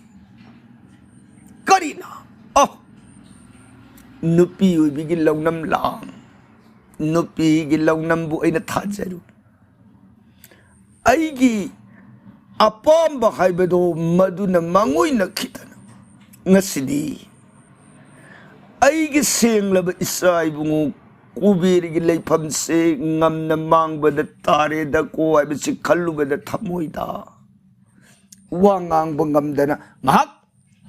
"ꯀꯔꯤꯅꯣ? ꯑꯣ, ꯅꯨꯄꯤ ꯑꯣꯏꯕꯤꯒꯤ ꯂꯧꯅꯝ ꯂꯥꯡ, ꯅꯨꯄꯤꯒꯤ ꯂꯧꯅꯝꯕꯨ ꯑꯩꯅ ꯊꯥꯖꯔꯨ꯫ ꯑꯩꯒꯤ ꯑꯄꯥꯝꯕ ꯍꯥꯏꯕꯗꯣ ꯃꯗꯨꯅ ꯃꯥꯡꯑꯣꯏꯅꯈꯤꯗꯅ ꯉꯁꯤꯗꯤ ꯑꯩꯒꯤ ꯁꯦꯡꯂꯕ ꯏꯆꯥ ꯏꯕꯨꯡꯉꯣ ꯀꯨꯕꯦꯔꯒꯤ ꯂꯩꯐꯝꯁꯦ ꯉꯝꯅ ꯃꯥꯡꯕꯗ ꯇꯥꯔꯦꯗꯀꯣ" ꯍꯥꯏꯕꯁꯤ ꯈꯜꯂꯨꯕꯗ ꯊꯃꯣꯏꯗ ꯋꯥ ꯉꯥꯡꯕ ꯉꯝꯗꯅ ꯉꯥꯏꯍꯥꯛ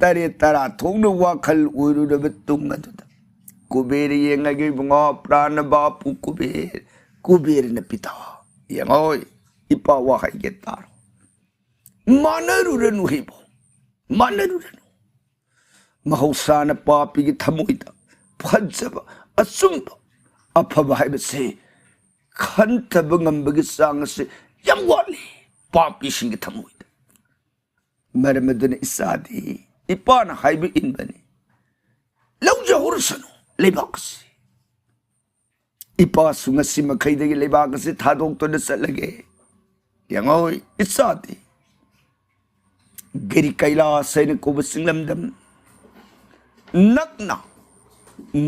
ꯇꯔꯦꯠ ꯇꯔꯥ ꯊꯣꯛꯅ ꯋꯥꯈꯜ ꯑꯣꯏꯔꯨꯔꯕ ꯇꯨꯡ ꯑꯗꯨꯗ ꯀꯨꯕꯦꯔ ꯌꯦꯡꯉꯒ, "ꯏꯕꯨꯡꯉꯣ ꯄ꯭ꯔꯥꯅ ꯕꯥꯄꯨ ꯀꯨꯕꯦꯔ"꯫ ꯀꯨꯕꯦꯔꯅ, "ꯄꯤꯇꯥ, ꯌꯦꯡꯉꯣꯏ, ꯏꯄꯥ ꯋꯥ ꯍꯥꯏꯒꯦ ꯇꯥꯔꯣ꯫ ꯃꯥꯟꯅꯔꯨꯔꯅꯨ ꯍꯦꯕꯣ, ꯃꯥꯟꯅꯔꯨꯔꯅꯨ꯫ ꯃꯍꯧꯁꯥꯅ ꯄꯥꯄꯤꯒꯤ ꯊꯃꯣꯏꯗ ꯐꯖꯕ, ꯑꯆꯨꯝꯕ, ꯑꯐꯕ ꯍꯥꯏꯕꯁꯦ ꯈꯟꯊꯕ ꯉꯝꯕꯒꯤ ꯆꯥꯡ ꯑꯁꯤ ꯌꯥꯝ ꯋꯥꯠꯂꯤ ꯄꯥꯄꯤꯁꯤꯡꯒꯤ ꯊꯃꯣꯏꯗ꯫ ꯃꯔꯝ ꯑꯗꯨꯅ ꯏꯆꯥꯗꯤ ꯏꯄꯥꯅ ꯍꯥꯏꯕ ꯏꯟꯕꯅꯤ, ꯂꯧꯖꯍꯧꯔꯁꯅꯨ ꯂꯩꯕꯥꯛ ꯑꯁꯤ꯫ ꯏꯄꯥꯁꯨ ꯉꯁꯤ ꯃꯈꯩꯗꯒꯤ ꯂꯩꯕꯥꯛ ꯑꯁꯤ ꯊꯥꯗꯣꯛꯇꯨꯅ ꯆꯠꯂꯒꯦ꯫ ꯌꯦꯡꯉꯣ, ꯏꯆꯥꯗꯤ ꯒꯤꯔꯤ ꯀꯩꯂꯥꯁ ꯍꯥꯏꯅ ꯀꯧꯕ ꯆꯤꯡꯂꯝꯗꯝ ꯅꯛꯅ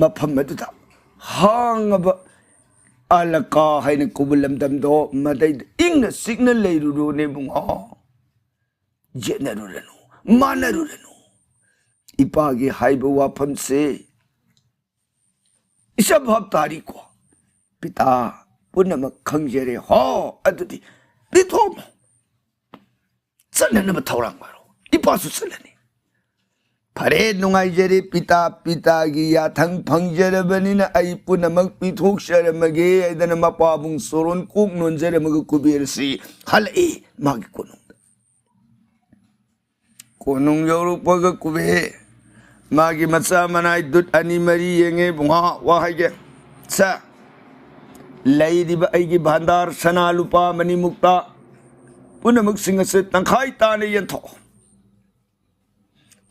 ꯃꯐꯝ ꯑꯗꯨꯗ ꯍꯥꯡꯉꯕ ꯑꯂꯀꯥ ꯍꯥꯏꯅ ꯀꯧꯕ ꯂꯝꯗꯝꯗꯣ, ꯃꯗꯩꯗ ꯏꯪꯅ ꯆꯤꯛꯅ ꯂꯩꯔꯨꯔꯣꯅꯦ ꯏꯕꯨꯡꯉꯣ꯫ ꯌꯦꯠꯅꯔꯨꯔꯅꯨ, ꯃꯥꯟꯅꯔꯨꯔꯅꯨ꯫ ꯏꯄꯥꯒꯤ ꯍꯥꯏꯕ ꯋꯥꯐꯝꯁꯦ ꯏꯆꯥ ꯚꯥꯞ ꯇꯥꯔꯤꯀꯣ? ꯄꯤꯇꯥ, ꯄꯨꯝꯅꯃꯛ ꯈꯪꯖꯔꯦ꯫ ꯍꯣ, ꯑꯗꯨꯗꯤ ꯄꯤꯊꯣꯛꯑꯝꯃꯣ꯫ ꯆꯠꯅꯅꯕ ꯊꯧꯔꯥꯡ ꯑꯣꯏꯔꯣ꯫ ꯏꯄꯥꯁꯨ ꯆꯠꯂꯅꯤ꯫ ꯐꯔꯦ, ꯅꯨꯡꯉꯥꯏꯖꯔꯦ ꯄꯤꯇꯥ, ꯄꯤꯇꯥꯒꯤ ꯌꯥꯊꯪ ꯐꯪꯖꯔꯕꯅꯤꯅ ꯑꯩ ꯄꯨꯝꯅꯃꯛ ꯄꯤꯊꯣꯛꯆꯔꯝꯃꯒꯦ ꯍꯥꯏꯗꯅ ꯃꯄꯥꯕꯨꯡ ꯆꯣꯔꯣꯟ ꯀꯣꯛ ꯅꯣꯟꯖꯔꯝꯃꯒ ꯀꯨꯕꯦꯔꯁꯤ ꯍꯜꯂꯛꯏ ꯃꯥꯒꯤ ꯀꯣꯅꯨꯡꯗ꯫ ꯀꯣꯅꯨꯡ ꯌꯧꯔꯛꯄꯒ ꯀꯨꯕꯦ ꯃꯥꯒꯤ ꯃꯆꯥ ꯃꯅꯥꯏ ꯗꯨꯠ ꯑꯅꯤ ꯃꯔꯤ ꯌꯦꯡꯉꯦ꯫ ꯏꯕꯨꯡꯉꯣ, ꯋꯥ ꯍꯥꯏꯒꯦ꯫ ꯁꯦ, ꯂꯩꯔꯤꯕ ꯑꯩꯒꯤ ꯚꯥꯟꯗꯥꯔ ꯁꯅꯥ ꯂꯨꯄꯥ ꯃꯅꯤ ꯃꯨꯛꯇ ꯄꯨꯝꯅꯃꯛꯁꯤꯡ ꯑꯁꯤ ꯇꯪꯈꯥꯏ ꯇꯥꯅ ꯌꯦꯟꯊꯣꯛꯑꯣ꯫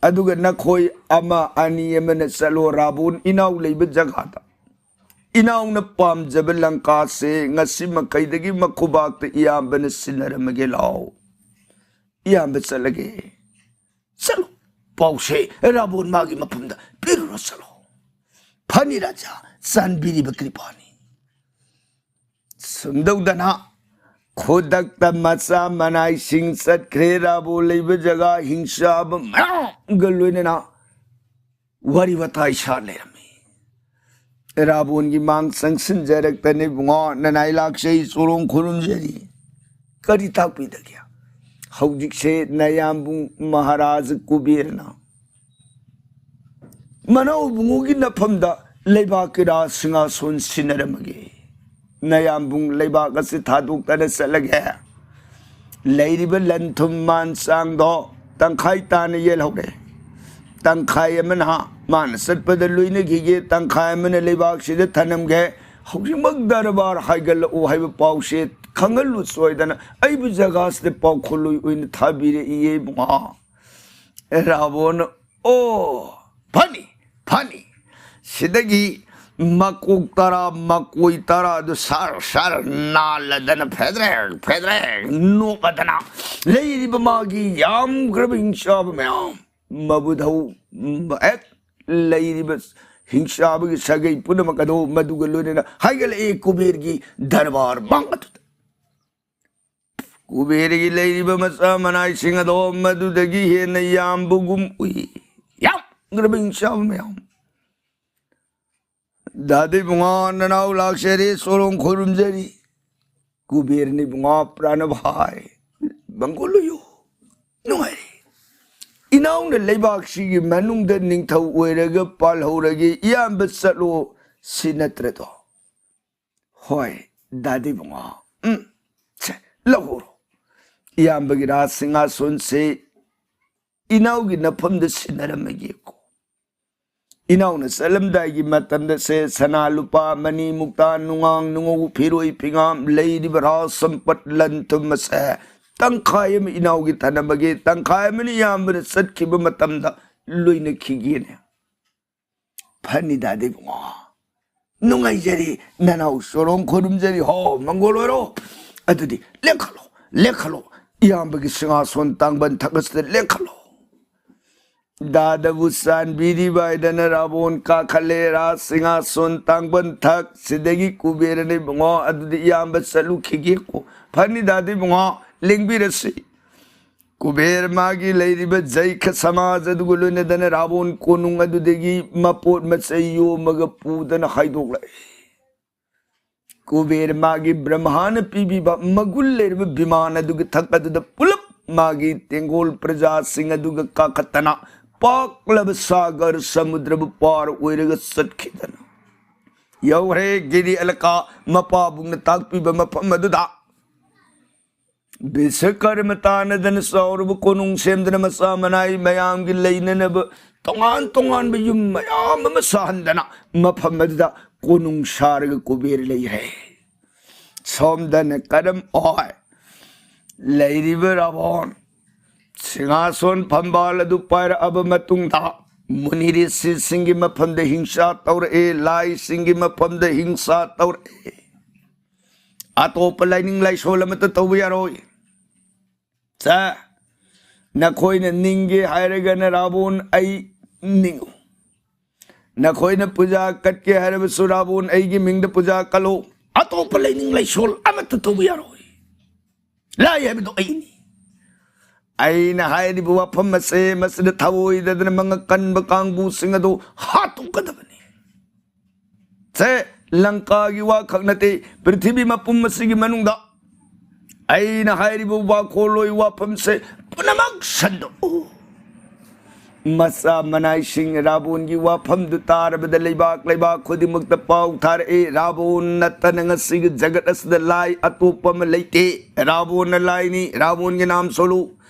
ꯑꯗꯨꯒ ꯅꯈꯣꯏ ꯑꯃ ꯑꯅꯤ ꯑꯃꯅ ꯆꯠꯂꯣ ꯔꯥꯕꯣꯟ ꯏꯅꯥꯎ ꯂꯩꯕ ꯖꯒꯥꯗ꯫ ꯏꯅꯥꯎꯅ ꯄꯥꯝꯖꯕ ꯂꯪꯀꯥꯁꯦ ꯉꯁꯤ ꯃꯈꯩꯗꯒꯤ ꯃꯈꯨꯕꯥꯛꯇ ꯏꯌꯥꯝꯕꯅ ꯁꯤꯟꯅꯔꯝꯃꯒꯦ ꯂꯥꯎ꯫ ꯏꯌꯥꯝꯕ ꯆꯠꯂꯒꯦ꯫ ꯆꯠꯂꯣ꯫ ꯄꯥꯎꯁꯦ ꯔꯥꯕꯣꯟ ꯃꯥꯒꯤ ꯃꯐꯝꯗ ꯄꯤꯔꯨꯔꯣ ꯆꯠꯂꯣ꯫ ꯐꯅꯤ ꯔꯥꯖꯥ, ꯆꯥꯟꯕꯤꯔꯤꯕ ꯀ꯭ꯔꯤꯄꯥꯅꯤ꯫ ꯁꯨꯝꯗꯧꯗꯅ ꯈꯨꯗꯛꯇ ꯃꯆꯥ ꯃꯅꯥꯏꯁꯤꯡ ꯆꯠꯈ꯭ꯔꯦ꯫ ꯔꯥꯕꯣꯟ ꯂꯩꯕ ꯖꯒꯥ ꯍꯤꯡꯆꯥꯕ ꯃꯌꯥꯝꯒ ꯂꯣꯏꯅꯅ ꯋꯥꯔꯤ ꯋꯥꯇꯥꯏ ꯁꯥ ꯂꯩꯔꯝꯃꯤ꯫ ꯔꯥꯕꯣꯟꯒꯤ ꯃꯥꯡ ꯆꯪꯁꯤꯟꯖꯔꯛꯇꯅ ꯏꯕꯨꯡꯉꯣ, ꯅꯅꯥꯏ ꯂꯥꯛꯆꯩ, ꯆꯣꯔꯣꯡ ꯈꯨꯔꯨꯝꯖꯔꯤ꯫ ꯀꯔꯤ ꯇꯥꯛꯄꯤꯗꯒꯦ? ꯍꯧꯖꯤꯛꯁꯦ ꯅꯌꯥꯝꯕꯨꯡ ꯃꯍꯥꯔꯥꯖ ꯀꯨꯕꯦꯔꯅ ꯃꯅꯥꯎ ꯏꯕꯨꯡꯉꯣꯒꯤ ꯅꯐꯝꯗ ꯂꯩꯕꯥꯛꯀꯤ ꯔꯥꯖ ꯁꯤꯡꯍꯥꯁꯣꯟ ꯁꯤꯟꯅꯔꯝꯃꯒꯦ꯫ ꯅꯌꯥꯝꯕꯨꯡ ꯂꯩꯕꯥꯛ ꯑꯁꯤ ꯊꯥꯗꯣꯛꯇꯅ ꯆꯠꯂꯒꯦ꯫ ꯂꯩꯔꯤꯕ ꯂꯟ ꯊꯨꯝ ꯃꯥꯟ ꯆꯥꯡꯗꯣ ꯇꯪꯈꯥꯏ ꯇꯥꯅ ꯌꯦꯜꯍꯧꯔꯦ꯫ ꯇꯪꯈꯥꯏ ꯑꯃꯅ ꯃꯥꯅ ꯆꯠꯄꯗ ꯂꯣꯏꯅꯈꯤꯒꯦ, ꯇꯪꯈꯥꯏ ꯑꯃꯅ ꯂꯩꯕꯥꯛꯁꯤꯗ ꯊꯅꯝꯒꯦ꯫ ꯍꯧꯖꯤꯛꯃꯛ ꯗꯔꯕꯥꯔ ꯍꯥꯏꯒꯠꯂꯛꯎ ꯍꯥꯏꯕ ꯄꯥꯎꯁꯦ ꯈꯪꯍꯜꯂꯨ ꯁꯣꯏꯗꯅ꯫ ꯑꯩꯕꯨ ꯖꯒꯥꯁꯤꯗ ꯄꯥꯎꯈꯣꯜꯂꯣꯏ ꯑꯣꯏꯅ ꯊꯥꯕꯤꯔꯛꯏꯌꯦ ꯏꯕꯨꯡꯉꯣ꯫ ꯔꯥꯕꯣꯟ, ꯑꯣ, ꯐꯅꯤ, ꯐꯅꯤ꯫ ꯁꯤꯗꯒꯤ ꯃꯀꯣꯛ ꯇꯔꯥ, ꯃꯀꯣꯏ ꯇꯔꯥ ꯑꯗꯨ ꯁꯥꯔ ꯁꯥꯔ ꯅꯥꯜꯂꯗꯅ ꯐꯦꯗ꯭ꯔꯦꯛ ꯐꯦꯗ꯭ꯔꯦꯛ ꯅꯣꯛꯂꯗꯅ ꯂꯩꯔꯤꯕ ꯃꯥꯒꯤ ꯌꯥꯝꯈ꯭ꯔꯕ ꯍꯤꯡꯆꯥꯕ ꯃꯌꯥꯝ, ꯃꯕꯨꯙꯧ, ꯍꯦꯛ ꯂꯩꯔꯤꯕ ꯍꯤꯡꯆꯥꯕꯒꯤ ꯁꯥꯒꯩ ꯄꯨꯝꯅꯃꯛ ꯑꯗꯨ ꯃꯗꯨꯒ ꯂꯣꯏꯅꯅ ꯍꯥꯏꯒꯠꯂꯛꯏ ꯀꯨꯕꯦꯔꯒꯤ ꯗꯔꯕꯥꯔ ꯃꯥꯡ ꯑꯗꯨꯗ꯫ ꯀꯨꯕꯦꯔꯒꯤ ꯂꯩꯔꯤꯕ ꯃꯆꯥ ꯃꯅꯥꯏꯁꯤꯡ ꯑꯗꯣ ꯃꯗꯨꯗꯒꯤ ꯍꯦꯟꯅ ꯌꯥꯝꯕꯒꯨꯝ ꯎꯏ꯫ ꯌꯥꯝꯈ꯭ꯔꯕ ꯍꯤꯡꯆꯥꯕ ꯃꯌꯥꯝ꯫ ꯗꯥꯗꯤ ꯏꯕꯨꯡꯉꯣ, ꯅꯅꯥꯎ ꯂꯥꯛꯆꯔꯦ, ꯁꯣꯔꯣꯡ ꯈꯣꯏꯔꯨꯝꯖꯔꯤ꯫ ꯀꯨꯕꯦꯔꯅ ꯏꯕꯨꯡꯉꯣ ꯄ꯭ꯔꯥꯅꯚꯥꯏ, ꯃꯪꯒꯣꯜ ꯑꯣꯏꯌꯨ, ꯅꯨꯡꯉꯥꯏꯔꯤ꯫ ꯏꯅꯥꯎꯅ ꯂꯩꯕꯥꯛꯁꯤꯒꯤ ꯃꯅꯨꯡꯗ ꯅꯤꯡꯊꯧ ꯑꯣꯏꯔꯒ ꯄꯥꯜꯍꯧꯔꯒꯦ, ꯏꯌꯥꯝꯕ ꯆꯠꯂꯣ, ꯁꯤ ꯅꯠꯇ꯭ꯔꯗꯣ? ꯍꯣꯏ, ꯗꯥꯗꯤ ꯏꯕꯨꯡꯉꯣ꯫ ꯎꯝ, ꯁꯦ, ꯂꯧꯍꯧꯔꯣ꯫ ꯏꯌꯥꯝꯕꯒꯤ ꯔꯥꯖ ꯁꯤꯡꯍꯥꯁꯣꯟꯁꯦ ꯏꯅꯥꯎꯒꯤ ꯅꯐꯝꯗ ꯁꯤꯟꯅꯔꯝꯃꯒꯦꯀꯣ꯫ ꯏꯅꯥꯎꯅ ꯆꯠꯂꯝꯗꯥꯏꯒꯤ ꯃꯇꯝꯗ ꯁꯦ ꯁꯅꯥ ꯂꯨꯄꯥ, ꯃꯅꯤ ꯃꯨꯛꯇꯥ, ꯅꯨꯡꯉꯥꯡ ꯅꯨꯡꯉꯧ, ꯐꯤꯔꯣꯏ ꯐꯤꯉꯥꯝ, ꯂꯩꯔꯤꯕ ꯔꯥꯖ ꯁꯝꯄꯠ ꯂꯟ ꯊꯨꯝ ꯑꯁꯦ ꯇꯪꯈꯥꯏ ꯑꯃ ꯏꯅꯥꯎꯒꯤ ꯊꯅꯝꯃꯒꯦ, ꯇꯪꯈꯥꯏ ꯑꯃꯅ ꯏꯌꯥꯝꯕꯅ ꯆꯠꯈꯤꯕ ꯃꯇꯝꯗ ꯂꯣꯏꯅꯈꯤꯒꯦꯅꯦ꯫ ꯐꯅꯤꯗ ꯏꯕꯨꯡꯉꯣ꯫ ꯅꯨꯡꯉꯥꯏꯖꯔꯤ, ꯅꯅꯥꯎ ꯁꯣꯔꯣꯡ ꯈꯣꯏꯔꯨꯝꯖꯔꯤ꯫ ꯍꯣ, ꯃꯪꯒꯣꯜ ꯑꯣꯏꯔꯣ꯫ ꯑꯗꯨꯗꯤ ꯂꯦꯡꯈꯠꯂꯣ, ꯂꯦꯡꯈꯠꯂꯣ꯫ ꯏꯌꯥꯝꯕꯒꯤ ꯁꯤꯡꯍꯥꯁꯣꯟ ꯇꯥꯡꯕꯟ ꯊꯛ ꯑꯁꯤꯗ ꯂꯦꯡꯈꯠꯂꯣ꯫ ꯗꯥꯗꯕꯨ ꯆꯥꯟꯕꯤꯔꯤꯕ ꯍꯥꯏꯗꯅ ꯔꯥꯕꯣꯟ ꯀꯥꯈꯠꯂꯦ꯫ ꯔꯥꯖ ꯁꯤꯡꯍꯥꯁꯣꯟ ꯇꯥꯡꯕꯟ ꯊꯛ ꯁꯤꯗꯒꯤ ꯀꯨꯕꯦꯔꯅ, ꯏꯕꯨꯡꯉꯣ, ꯑꯗꯨꯗꯤ ꯏꯌꯥꯝꯕ ꯆꯠꯂꯨꯈꯤꯒꯦꯀꯣ꯫ ꯐꯅꯤꯗ ꯏꯕꯨꯡꯉꯣ, ꯂꯦꯡꯕꯤꯔꯁꯤ꯫ ꯀꯨꯕꯦꯔ ꯃꯥꯒꯤ ꯂꯩꯔꯤꯕ ꯖꯩꯈ ꯁꯃꯥꯖ ꯑꯗꯨꯒ ꯂꯣꯏꯅꯗꯅ ꯔꯥꯕꯣꯟ ꯀꯣꯅꯨꯡ ꯑꯗꯨꯗꯒꯤ ꯃꯄꯣꯠ ꯃꯆꯩ ꯌꯣꯝꯃꯒ ꯄꯨꯗꯅ ꯍꯥꯏꯗꯣꯛꯂꯛꯏ꯫ ꯀꯨꯕꯦꯔ ꯃꯥꯒꯤ ꯕ꯭ꯔꯍꯃꯥꯅ ꯄꯤꯕꯤꯕ ꯃꯒꯨꯟ ꯂꯩꯔꯕ ꯕꯤꯃꯥꯟ ꯑꯗꯨꯒꯤ ꯊꯛ ꯑꯗꯨꯗ ꯄꯨꯂꯞ ꯃꯥꯒꯤ ꯇꯦꯡꯒꯣꯜ ꯄ꯭ꯔꯖꯥꯁꯤꯡ ꯑꯗꯨꯒ ꯀꯥꯈꯠꯇꯅ ꯄꯥꯛꯂꯕ ꯁꯥꯒꯔ ꯁꯃꯨꯗ꯭ꯔꯕꯨ ꯄꯥꯔ ꯑꯣꯏꯔꯒ ꯆꯠꯈꯤꯗꯅ ꯌꯧꯔꯦ ꯒꯤꯔꯤ ꯑꯂꯀꯥ, ꯃꯄꯥꯕꯨꯡꯅ ꯇꯥꯛꯄꯤꯕ ꯃꯐꯝ ꯑꯗꯨꯗ꯫ ꯕꯤꯁꯀꯔꯃ ꯇꯥꯟꯅꯗꯅ ꯆꯥꯎꯔꯕ ꯀꯣꯅꯨꯡ ꯁꯦꯝꯗꯅ ꯃꯆꯥ ꯃꯅꯥꯏ ꯃꯌꯥꯝꯒꯤ ꯂꯩꯅꯅꯕ ꯇꯣꯉꯥꯟ ꯇꯣꯉꯥꯟꯕ ꯌꯨꯝ ꯃꯌꯥꯝ ꯑꯃ ꯁꯥꯍꯟꯗꯅ ꯃꯐꯝ ꯑꯗꯨꯗ ꯀꯣꯅꯨꯡ ꯁꯥꯔꯒ ꯀꯨꯕꯦꯔ ꯂꯩꯔꯦ꯫ ꯁꯣꯝꯗꯅ ꯀꯔꯝ ꯑꯣꯏ? ꯂꯩꯔꯤꯕ ꯔꯥꯕꯣꯟ ꯁꯤꯡꯍꯥꯁꯣꯟ ꯐꯝꯕꯥꯜ ꯑꯗꯨ ꯄꯥꯏꯔꯛꯑꯕ ꯃꯇꯨꯡꯗ ꯃꯨꯅꯤ ꯔꯤꯁꯤꯁꯤꯡꯒꯤ ꯃꯐꯝꯗ ꯍꯤꯡꯁꯥ ꯇꯧꯔꯛꯑꯦ, ꯂꯥꯏꯁꯤꯡꯒꯤ ꯃꯐꯝꯗ ꯍꯤꯡꯁꯥ ꯇꯧꯔꯛꯑꯦ꯫ ꯑꯇꯣꯞꯄ ꯂꯥꯏꯅꯤꯡ ꯂꯥꯏꯁꯣꯜ ꯑꯃꯠꯇ ꯇꯧꯕ ꯌꯥꯔꯣꯏ꯫ ꯁꯦ, ꯅꯈꯣꯏꯅ ꯅꯤꯡꯒꯦ ꯍꯥꯏꯔꯒꯅ ꯔꯥꯕꯣꯟ ꯑꯩ ꯅꯤꯡꯉꯨ, ꯅꯈꯣꯏꯅ ꯄꯨꯖꯥ ꯀꯠꯀꯦ ꯍꯥꯏꯔꯕꯁꯨ ꯔꯥꯕꯣꯟ ꯑꯩꯒꯤ ꯃꯤꯡꯗ ꯄꯨꯖꯥ ꯀꯠꯂꯨ꯫ ꯑꯇꯣꯞꯄ ꯂꯥꯏꯅꯤꯡ ꯂꯥꯏꯁꯣꯜ ꯑꯃꯠꯇ ꯇꯧꯕ ꯌꯥꯔꯣꯏ꯫ ꯂꯥꯏ ꯍꯥꯏꯕꯗꯣ ꯑꯩꯅꯤ꯫ ꯑꯩꯅ ꯍꯥꯏꯔꯤꯕ ꯋꯥꯐꯝ ꯑꯁꯦ ꯃꯁꯤꯗ ꯊꯑꯣꯏꯗꯗꯅ ꯃꯉꯛ ꯀꯟꯕ ꯀꯥꯡꯕꯨꯁꯤꯡ ꯑꯗꯨ ꯍꯥꯠꯇꯣꯛꯀꯗꯕꯅꯤ꯫ ꯁꯦ, ꯂꯪꯀꯥꯒꯤ ꯋꯥ ꯈꯛ ꯅꯠꯇꯦ, ꯄ꯭ꯔꯤꯊꯤꯕꯤ ꯃꯄꯨꯝ ꯑꯁꯤꯒꯤ ꯃꯅꯨꯡꯗ ꯑꯩꯅ ꯍꯥꯏꯔꯤꯕ ꯋꯥꯈꯣꯜꯂꯣꯏ ꯋꯥꯐꯝꯁꯦ ꯄꯨꯝꯅꯃꯛ ꯁꯟꯗꯣꯛꯎ꯫ ꯃꯆꯥ ꯃꯅꯥꯏꯁꯤꯡ, ꯔꯥꯕꯣꯟꯒꯤ ꯋꯥꯐꯝꯗꯨ ꯇꯥꯔꯕꯗ ꯂꯩꯕꯥꯛ ꯂꯩꯕꯥꯛ ꯈꯨꯗꯤꯡꯃꯛꯇ ꯄꯥꯎ ꯊꯥꯔꯛꯏ, ꯔꯥꯕꯣꯟ ꯅꯠꯇꯅ ꯉꯁꯤꯒꯤ ꯖꯒꯠ ꯑꯁꯤꯗ ꯂꯥꯏ ꯑꯇꯣꯞꯄ ꯑꯃ ꯂꯩꯇꯦ꯫ ꯔꯥꯕꯣꯟꯅ ꯂꯥꯏꯅꯤ, ꯔꯥꯕꯣꯟꯒꯤ ꯅꯥꯝ ꯁꯣꯜꯂꯨ꯫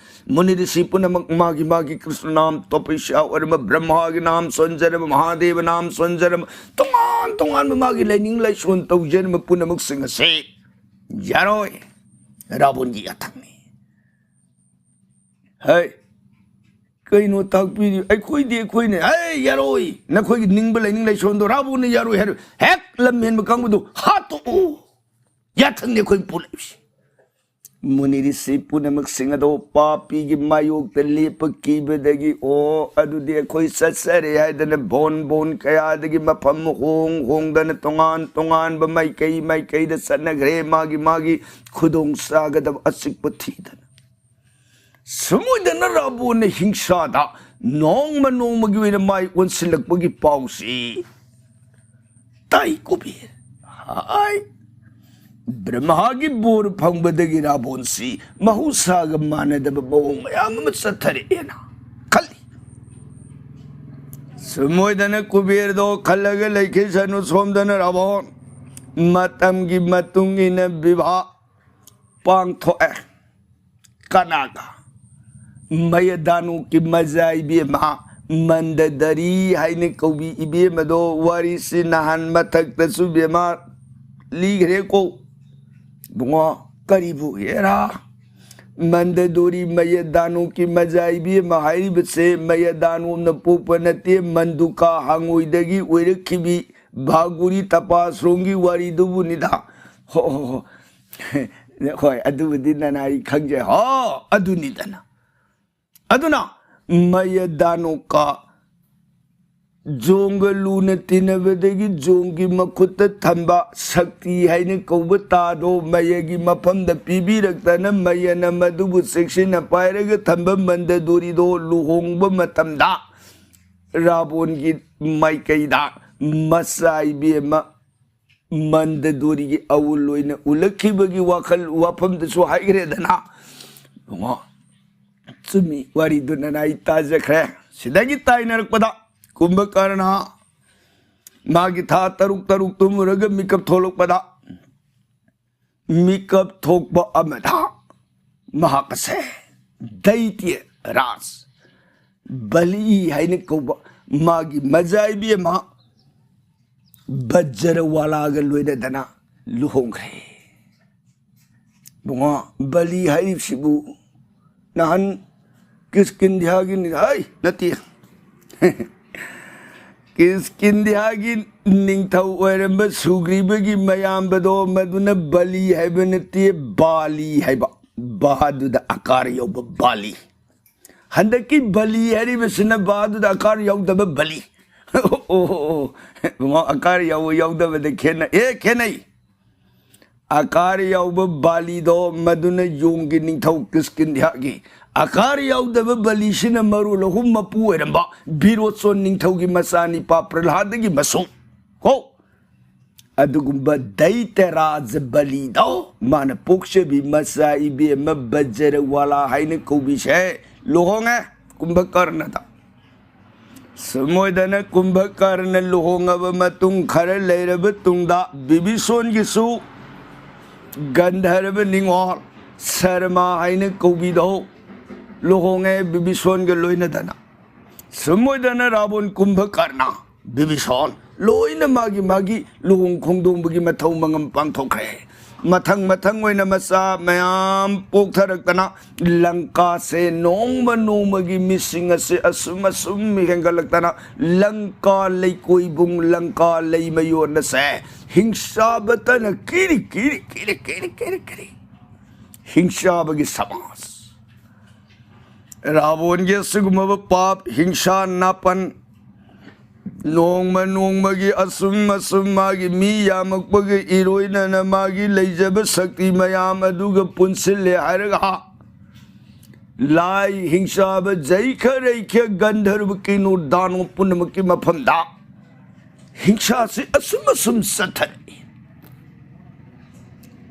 ꯃꯨꯅꯤ ꯔꯤꯁꯤ ꯄꯨꯝꯅꯃꯛ ꯃꯥꯒꯤ ꯃꯥꯒꯤ ꯀ꯭ꯔꯤꯁꯅ ꯅꯥꯝ, ꯇꯣꯄꯤꯁ꯭ꯌꯥ ꯑꯣꯏꯔꯝꯕ ꯕ꯭ꯔꯍ꯭ꯃꯥꯒꯤ ꯅꯥꯝ ꯁꯣꯟꯖꯔꯝꯕ, ꯃꯍꯥꯗꯦꯕ ꯅꯥꯝ ꯁꯣꯟꯖꯔꯝꯕ, ꯇꯣꯉꯥꯟ ꯇꯣꯉꯥꯟꯕ ꯃꯥꯒꯤ ꯂꯥꯏꯅꯤꯡ ꯂꯥꯏꯁꯣꯟ ꯇꯧꯖꯔꯝꯕ ꯄꯨꯝꯅꯃꯛꯁꯤꯡ ꯑꯁꯤ ꯌꯥꯔꯣꯏ, ꯔꯥꯕꯣꯟꯒꯤ ꯌꯥꯊꯪꯅꯤ꯫ ꯍꯩ, ꯀꯩꯅꯣ ꯇꯥꯛꯄꯤꯔꯤ? ꯑꯩꯈꯣꯏꯗꯤ ꯑꯩꯈꯣꯏꯅꯦ꯫ ꯍꯩ, ꯌꯥꯔꯣꯏ, ꯅꯈꯣꯏꯒꯤ ꯅꯤꯡꯕ ꯂꯥꯏꯅꯤꯡ ꯂꯥꯏꯁꯣꯟꯗꯣ ꯔꯥꯕꯣꯟꯅ ꯌꯥꯔꯣꯏ ꯍꯥꯏꯔꯣꯏ꯫ ꯍꯦꯛ ꯂꯝꯍꯦꯟꯕ ꯀꯥꯡꯕꯨꯗꯨ ꯍꯥꯠꯇꯣꯛꯎ꯫ ꯌꯥꯊꯪꯅꯤ ꯑꯩꯈꯣꯏ ꯄꯨꯔꯛꯏꯕꯁꯤ꯫ ꯃꯨꯅꯤ ꯔꯤꯁꯤ ꯄꯨꯝꯅꯃꯛꯁꯤꯡ ꯑꯗꯣ ꯄꯥꯄꯤꯒꯤ ꯃꯥꯌꯣꯛꯇ ꯂꯦꯞꯄ ꯀꯤꯕꯗꯒꯤ, ꯑꯣ, ꯑꯗꯨꯗꯤ ꯑꯩꯈꯣꯏ ꯆꯠꯆꯔꯦ ꯍꯥꯏꯗꯅ ꯕꯣꯟ ꯕꯣꯟ ꯀꯌꯥꯗꯒꯤ ꯃꯐꯝ ꯍꯣꯡ ꯍꯣꯡꯗꯅ ꯇꯣꯉꯥꯟ ꯇꯣꯉꯥꯟꯕ ꯃꯥꯏꯀꯩ ꯃꯥꯏꯀꯩꯗ ꯆꯠꯅꯈ꯭ꯔꯦ, ꯃꯥꯒꯤ ꯃꯥꯒꯤ ꯈꯨꯗꯣꯡ ꯆꯥꯒꯗꯕ ꯑꯆꯤꯛꯄ ꯊꯤꯗꯅ꯫ ꯁꯨꯝ ꯑꯣꯏꯗꯅ ꯔꯥꯕꯣꯟꯅ ꯍꯤꯡꯁꯥꯗ ꯅꯣꯡꯃ ꯅꯣꯡꯃꯒꯤ ꯑꯣꯏꯅ ꯃꯥꯏ ꯑꯣꯟꯁꯤꯜꯂꯛꯄꯒꯤ ꯄꯥꯎꯁꯤ ꯇꯥꯏ ꯀꯨꯕꯦꯔ꯫ ꯍꯥꯏ, ꯕ꯭ꯔꯍ꯭ꯃꯥꯒꯤ ꯕꯣꯔ ꯐꯪꯕꯗꯒꯤ ꯔꯥꯕꯣꯟꯁꯤ ꯃꯍꯧꯁꯥꯒ ꯃꯥꯟꯅꯗꯕ ꯃꯑꯣꯡ ꯃꯌꯥꯝ ꯑꯃ ꯆꯠꯊꯔꯛꯑꯦꯅ ꯈꯜꯂꯤ꯫ ꯁꯨꯝ ꯑꯣꯏꯗꯅ ꯀꯨꯕꯦꯔꯗꯣ ꯈꯜꯂꯒ ꯂꯩꯈꯤꯁꯅꯨ꯫ ꯁꯣꯝꯗꯅ ꯔꯥꯕꯣꯟ ꯃꯇꯝꯒꯤ ꯃꯇꯨꯡ ꯏꯟꯅ ꯕꯤꯚꯥ ꯄꯥꯡꯊꯣꯛꯑꯦ꯫ ꯀꯅꯥꯒ? ꯃꯌꯥꯗꯥꯅꯨꯒꯤ ꯃꯖꯥ ꯏꯕꯦꯝꯃ ꯃꯟꯗꯗꯔꯤ ꯍꯥꯏꯅ ꯀꯧꯕꯤ ꯏꯕꯦꯝꯃꯗꯣ, ꯋꯥꯔꯤꯁꯤ ꯅꯍꯥꯟ ꯃꯊꯛꯇꯁꯨ ꯕꯦꯃꯥ ꯂꯤꯈ꯭ꯔꯦꯀꯣ꯫ ꯕꯨꯡꯉꯣ, ꯀꯔꯤꯕꯨ ꯍꯦꯔꯥ? ꯃꯟꯗꯗꯣꯔꯤ ꯃꯌꯥꯗꯥꯅꯣꯀꯤ ꯃꯖꯥ ꯏꯕꯦꯝꯃ ꯍꯥꯏꯔꯤꯕꯁꯦ ꯃꯌꯥꯗꯥꯅꯣꯝꯅ ꯄꯣꯛꯄ ꯅꯠꯇꯦ, ꯃꯟꯗꯨꯀꯥ ꯍꯪꯉꯣꯏꯗꯒꯤ ꯑꯣꯏꯔꯛꯈꯤꯕꯤ ꯚꯥꯒꯨꯔꯤ ꯇꯄꯥꯁ꯭ꯔꯣꯝꯒꯤ ꯋꯥꯔꯤꯗꯨꯕꯨꯅꯤꯗ꯫ ꯍꯣ, ꯍꯣ, ꯍꯣ꯫ ꯍꯣꯏ, ꯑꯗꯨꯕꯨꯗꯤ ꯅꯅꯥꯏ ꯈꯪꯖꯩ꯫ ꯍꯣ, ꯑꯗꯨꯅꯤꯗꯅ꯫ ꯑꯗꯨꯅ ꯃꯌꯥꯗꯥꯅꯣꯀꯥ ꯖꯣꯡꯒ ꯂꯨꯅ ꯇꯤꯟꯅꯕꯗꯒꯤ ꯖꯣꯡꯒꯤ ꯃꯈꯨꯠꯇ ꯊꯝꯕ ꯁꯛꯇꯤ ꯍꯥꯏꯅ ꯀꯧꯕ ꯇꯥꯗꯣ ꯃꯌꯥꯒꯤ ꯃꯐꯝꯗ ꯄꯤꯕꯤꯔꯛꯇꯅ ꯃꯌꯥꯅ ꯃꯗꯨꯕꯨ ꯆꯦꯛꯁꯤꯟꯅ ꯄꯥꯏꯔꯒ ꯊꯝꯕ ꯃꯟꯗꯗꯣꯔꯤꯗꯣ ꯂꯨꯍꯣꯡꯕ ꯃꯇꯝꯗ ꯔꯥꯕꯣꯟꯒꯤ ꯃꯥꯏꯀꯩꯗ ꯃꯆꯥ ꯏꯕꯦꯝꯃ ꯃꯟꯗꯗꯣꯔꯤꯒꯤ ꯑꯎꯜ ꯑꯣꯏꯅ ꯎꯠꯂꯛꯈꯤꯕꯒꯤ ꯋꯥꯈꯜ ꯋꯥꯐꯝꯗꯨꯁꯨ ꯍꯥꯏꯈ꯭ꯔꯦꯗꯅ꯫ ꯕꯨꯡꯉꯣ, ꯆꯨꯝꯃꯤ, ꯋꯥꯔꯤꯗꯨꯅ ꯑꯩ ꯇꯥꯖꯈ꯭ꯔꯦ꯫ ꯁꯤꯗꯒꯤ ꯇꯥꯏꯅꯔꯛꯄꯗ ꯀꯨꯝꯚꯀꯔꯅ ꯃꯥꯒꯤ ꯊꯥ ꯇꯔꯨꯛ ꯇꯔꯨꯛ ꯇꯨꯝꯃꯨꯔꯒ ꯃꯤꯀꯞ ꯊꯣꯛꯂꯛꯄꯗ, ꯃꯤꯀꯞ ꯊꯣꯛꯄ ꯑꯃꯗ ꯃꯍꯥꯛ ꯑꯁꯦ ꯗꯩꯇ꯭ꯌ ꯔꯥꯖ ꯕꯂꯤ ꯍꯥꯏꯅ ꯀꯧꯕ ꯃꯥꯒꯤ ꯃꯖꯥ ꯏꯕꯦꯝꯃ ꯕꯖꯔꯋꯥꯂꯥꯒ ꯂꯣꯏꯅꯗꯅ ꯂꯨꯍꯣꯡꯈ꯭ꯔꯦ꯫ ꯕꯨꯡꯉꯣ, ꯕꯂꯤ ꯍꯥꯏꯔꯤꯕꯁꯤꯕꯨ ꯅꯍꯥꯟ ꯀꯤꯁꯀꯤꯟꯙ꯭ꯌꯥꯒꯤ ꯅꯤ-, ꯍꯩ, ꯅꯠꯇꯦ꯫ ꯀꯤꯁꯀꯤꯟꯙ꯭ꯌꯥꯒꯤ ꯅꯤꯡꯊꯧ ꯑꯣꯏꯔꯝꯕ ꯁꯨꯒ꯭ꯔꯤꯕꯒꯤ ꯃꯌꯥꯝꯕꯗꯣ, ꯃꯗꯨꯅ ꯕꯂꯤ ꯍꯥꯏꯕ ꯅꯠꯇꯦ, ꯕꯥꯂꯤ ꯍꯥꯏꯕ꯫ ꯕꯥꯗꯨꯗ ꯑꯀꯥꯔ ꯌꯧꯕ ꯕꯥꯂꯤ꯫ ꯍꯟꯗꯛꯀꯤ ꯕꯂꯤ ꯍꯥꯏꯔꯤꯕꯁꯤꯅ ꯕꯥꯗꯨꯗ ꯑꯀꯥꯔ ꯌꯥꯎꯗꯕ ꯕꯂꯤ꯫ ꯑꯣ, ꯑꯣ, ꯑꯣ, ꯑꯣ꯫ ꯕꯨꯡꯉꯣ, ꯑꯀꯥꯔ ꯌꯥꯎꯕ ꯌꯥꯎꯗꯕꯗ ꯈꯦꯠꯅ-, ꯑꯦ, ꯈꯦꯠꯅꯩ꯫ ꯑꯀꯥꯔ ꯌꯥꯎꯕ ꯕꯥꯂꯤꯗꯣ ꯃꯗꯨꯅ ꯌꯣꯡꯒꯤ ꯅꯤꯡꯊꯧ ꯀꯤꯁꯀꯤꯟꯙ꯭ꯌꯥꯒꯤ, ꯑꯀꯥꯔ ꯌꯥꯎꯗꯕ ꯕꯂꯤꯁꯤꯅ ꯃꯔꯨ ꯂꯧꯍꯨꯝ ꯃꯄꯨ ꯑꯣꯏꯔꯝꯕ ꯕꯤꯔꯣꯆꯣꯟ ꯅꯤꯡꯊꯧꯒꯤ ꯃꯆꯥꯅꯤꯄꯥ ꯄ꯭ꯔꯍ꯭ꯂꯥꯗꯒꯤ ꯃꯁꯨ ꯀꯣ꯫ ꯑꯗꯨꯒꯨꯝꯕ ꯗꯩꯇ꯭ꯌꯔꯥꯖ ꯕꯂꯤꯗꯣ ꯃꯥꯅ ꯄꯣꯛꯆꯕꯤ ꯃꯆꯥ ꯏꯕꯦꯝꯃ ꯕꯖꯔꯋꯥꯂꯥ ꯍꯥꯏꯅ ꯀꯧꯕꯤꯁꯦ ꯂꯨꯍꯣꯡꯉꯦ ꯀꯨꯝꯚꯀꯔꯅꯗ꯫ ꯁꯨꯝ ꯑꯣꯏꯗꯅ ꯀꯨꯝꯚꯀꯔꯅ ꯂꯨꯍꯣꯡꯉꯕ ꯃꯇꯨꯡ ꯈꯔ ꯂꯩꯔꯕ ꯇꯨꯡꯗ ꯕꯤꯕꯤꯁꯣꯟꯒꯤꯁꯨ ꯒꯟꯙꯔꯕ ꯅꯤꯡꯉꯣꯜ ꯁꯔꯃꯥ ꯍꯥꯏꯅ ꯀꯧꯕꯤꯗꯣ ꯂꯨꯍꯣꯡꯉꯦ ꯕꯤꯕꯤꯁꯣꯟꯒ ꯂꯣꯏꯅꯗꯅ꯫ ꯁꯨꯝ ꯑꯣꯏꯗꯅ ꯔꯥꯕꯣꯟ, ꯀꯨꯝꯚꯀꯔꯅ, ꯕꯤꯕꯤꯁꯥꯟ ꯂꯣꯏꯅ ꯃꯥꯒꯤ ꯃꯥꯒꯤ ꯂꯨꯍꯣꯡ ꯈꯣꯡꯗꯣꯡꯕꯒꯤ ꯃꯊꯧ ꯃꯉꯝ ꯄꯥꯡꯊꯣꯛꯈ꯭ꯔꯦ꯫ ꯃꯊꯪ ꯃꯊꯪ ꯑꯣꯏꯅ ꯃꯆꯥ ꯃꯌꯥꯝ ꯄꯣꯛꯊꯔꯛꯇꯅ ꯂꯪꯀꯥꯁꯦ ꯅꯣꯡꯃ ꯅꯣꯡꯃꯒꯤ ꯃꯤꯁꯤꯡ ꯑꯁꯤ ꯑꯁꯨꯝ ꯑꯁꯨꯝ ꯍꯦꯟꯒꯠꯂꯛꯇꯅ ꯂꯪꯀꯥ ꯂꯩꯀꯣꯏꯕꯨꯡ, ꯂꯪꯀꯥ ꯂꯩꯃꯌꯣꯟ ꯑꯁꯦ ꯍꯤꯡꯁꯥꯕꯇꯅ ꯀꯤꯔꯤ ꯀꯤꯔꯤ ꯀꯤꯔꯤ ꯀꯤꯔꯤ ꯀꯤꯔꯤ ꯀꯤꯔꯤ ꯍꯤꯡꯁꯥꯕꯒꯤ ꯁꯃꯥꯖ꯫ ꯔꯥꯕꯣꯟꯒꯤ ꯑꯁꯤꯒꯨꯝꯂꯕ ꯄꯥꯞ, ꯍꯤꯡꯁꯥ ꯅꯥꯄꯟ ꯅꯣꯡꯃ ꯅꯣꯡꯃꯒꯤ ꯑꯁꯨꯝ ꯑꯁꯨꯝ ꯃꯥꯒꯤ ꯃꯤ ꯌꯥꯝꯃꯛꯄꯒ ꯏꯔꯣꯏꯅꯅ ꯃꯥꯒꯤ ꯂꯩꯖꯕ ꯁꯛꯇꯤ ꯃꯌꯥꯝ ꯑꯗꯨꯒ ꯄꯨꯟꯁꯤꯜꯂꯦ ꯍꯥꯏꯔꯒ, ꯂꯥꯏ ꯍꯤꯡꯁꯥꯕ ꯖꯩꯈ ꯔꯩꯈ ꯒꯟꯙꯔꯕ ꯀꯤꯅꯨꯔ ꯗꯥꯅꯣ ꯄꯨꯝꯅꯃꯛꯀꯤ ꯃꯐꯝꯗ ꯍꯤꯡꯁꯥꯁꯤ ꯑꯁꯨꯝ ꯑꯁꯨꯝ ꯆꯠꯊꯔꯛꯏ꯫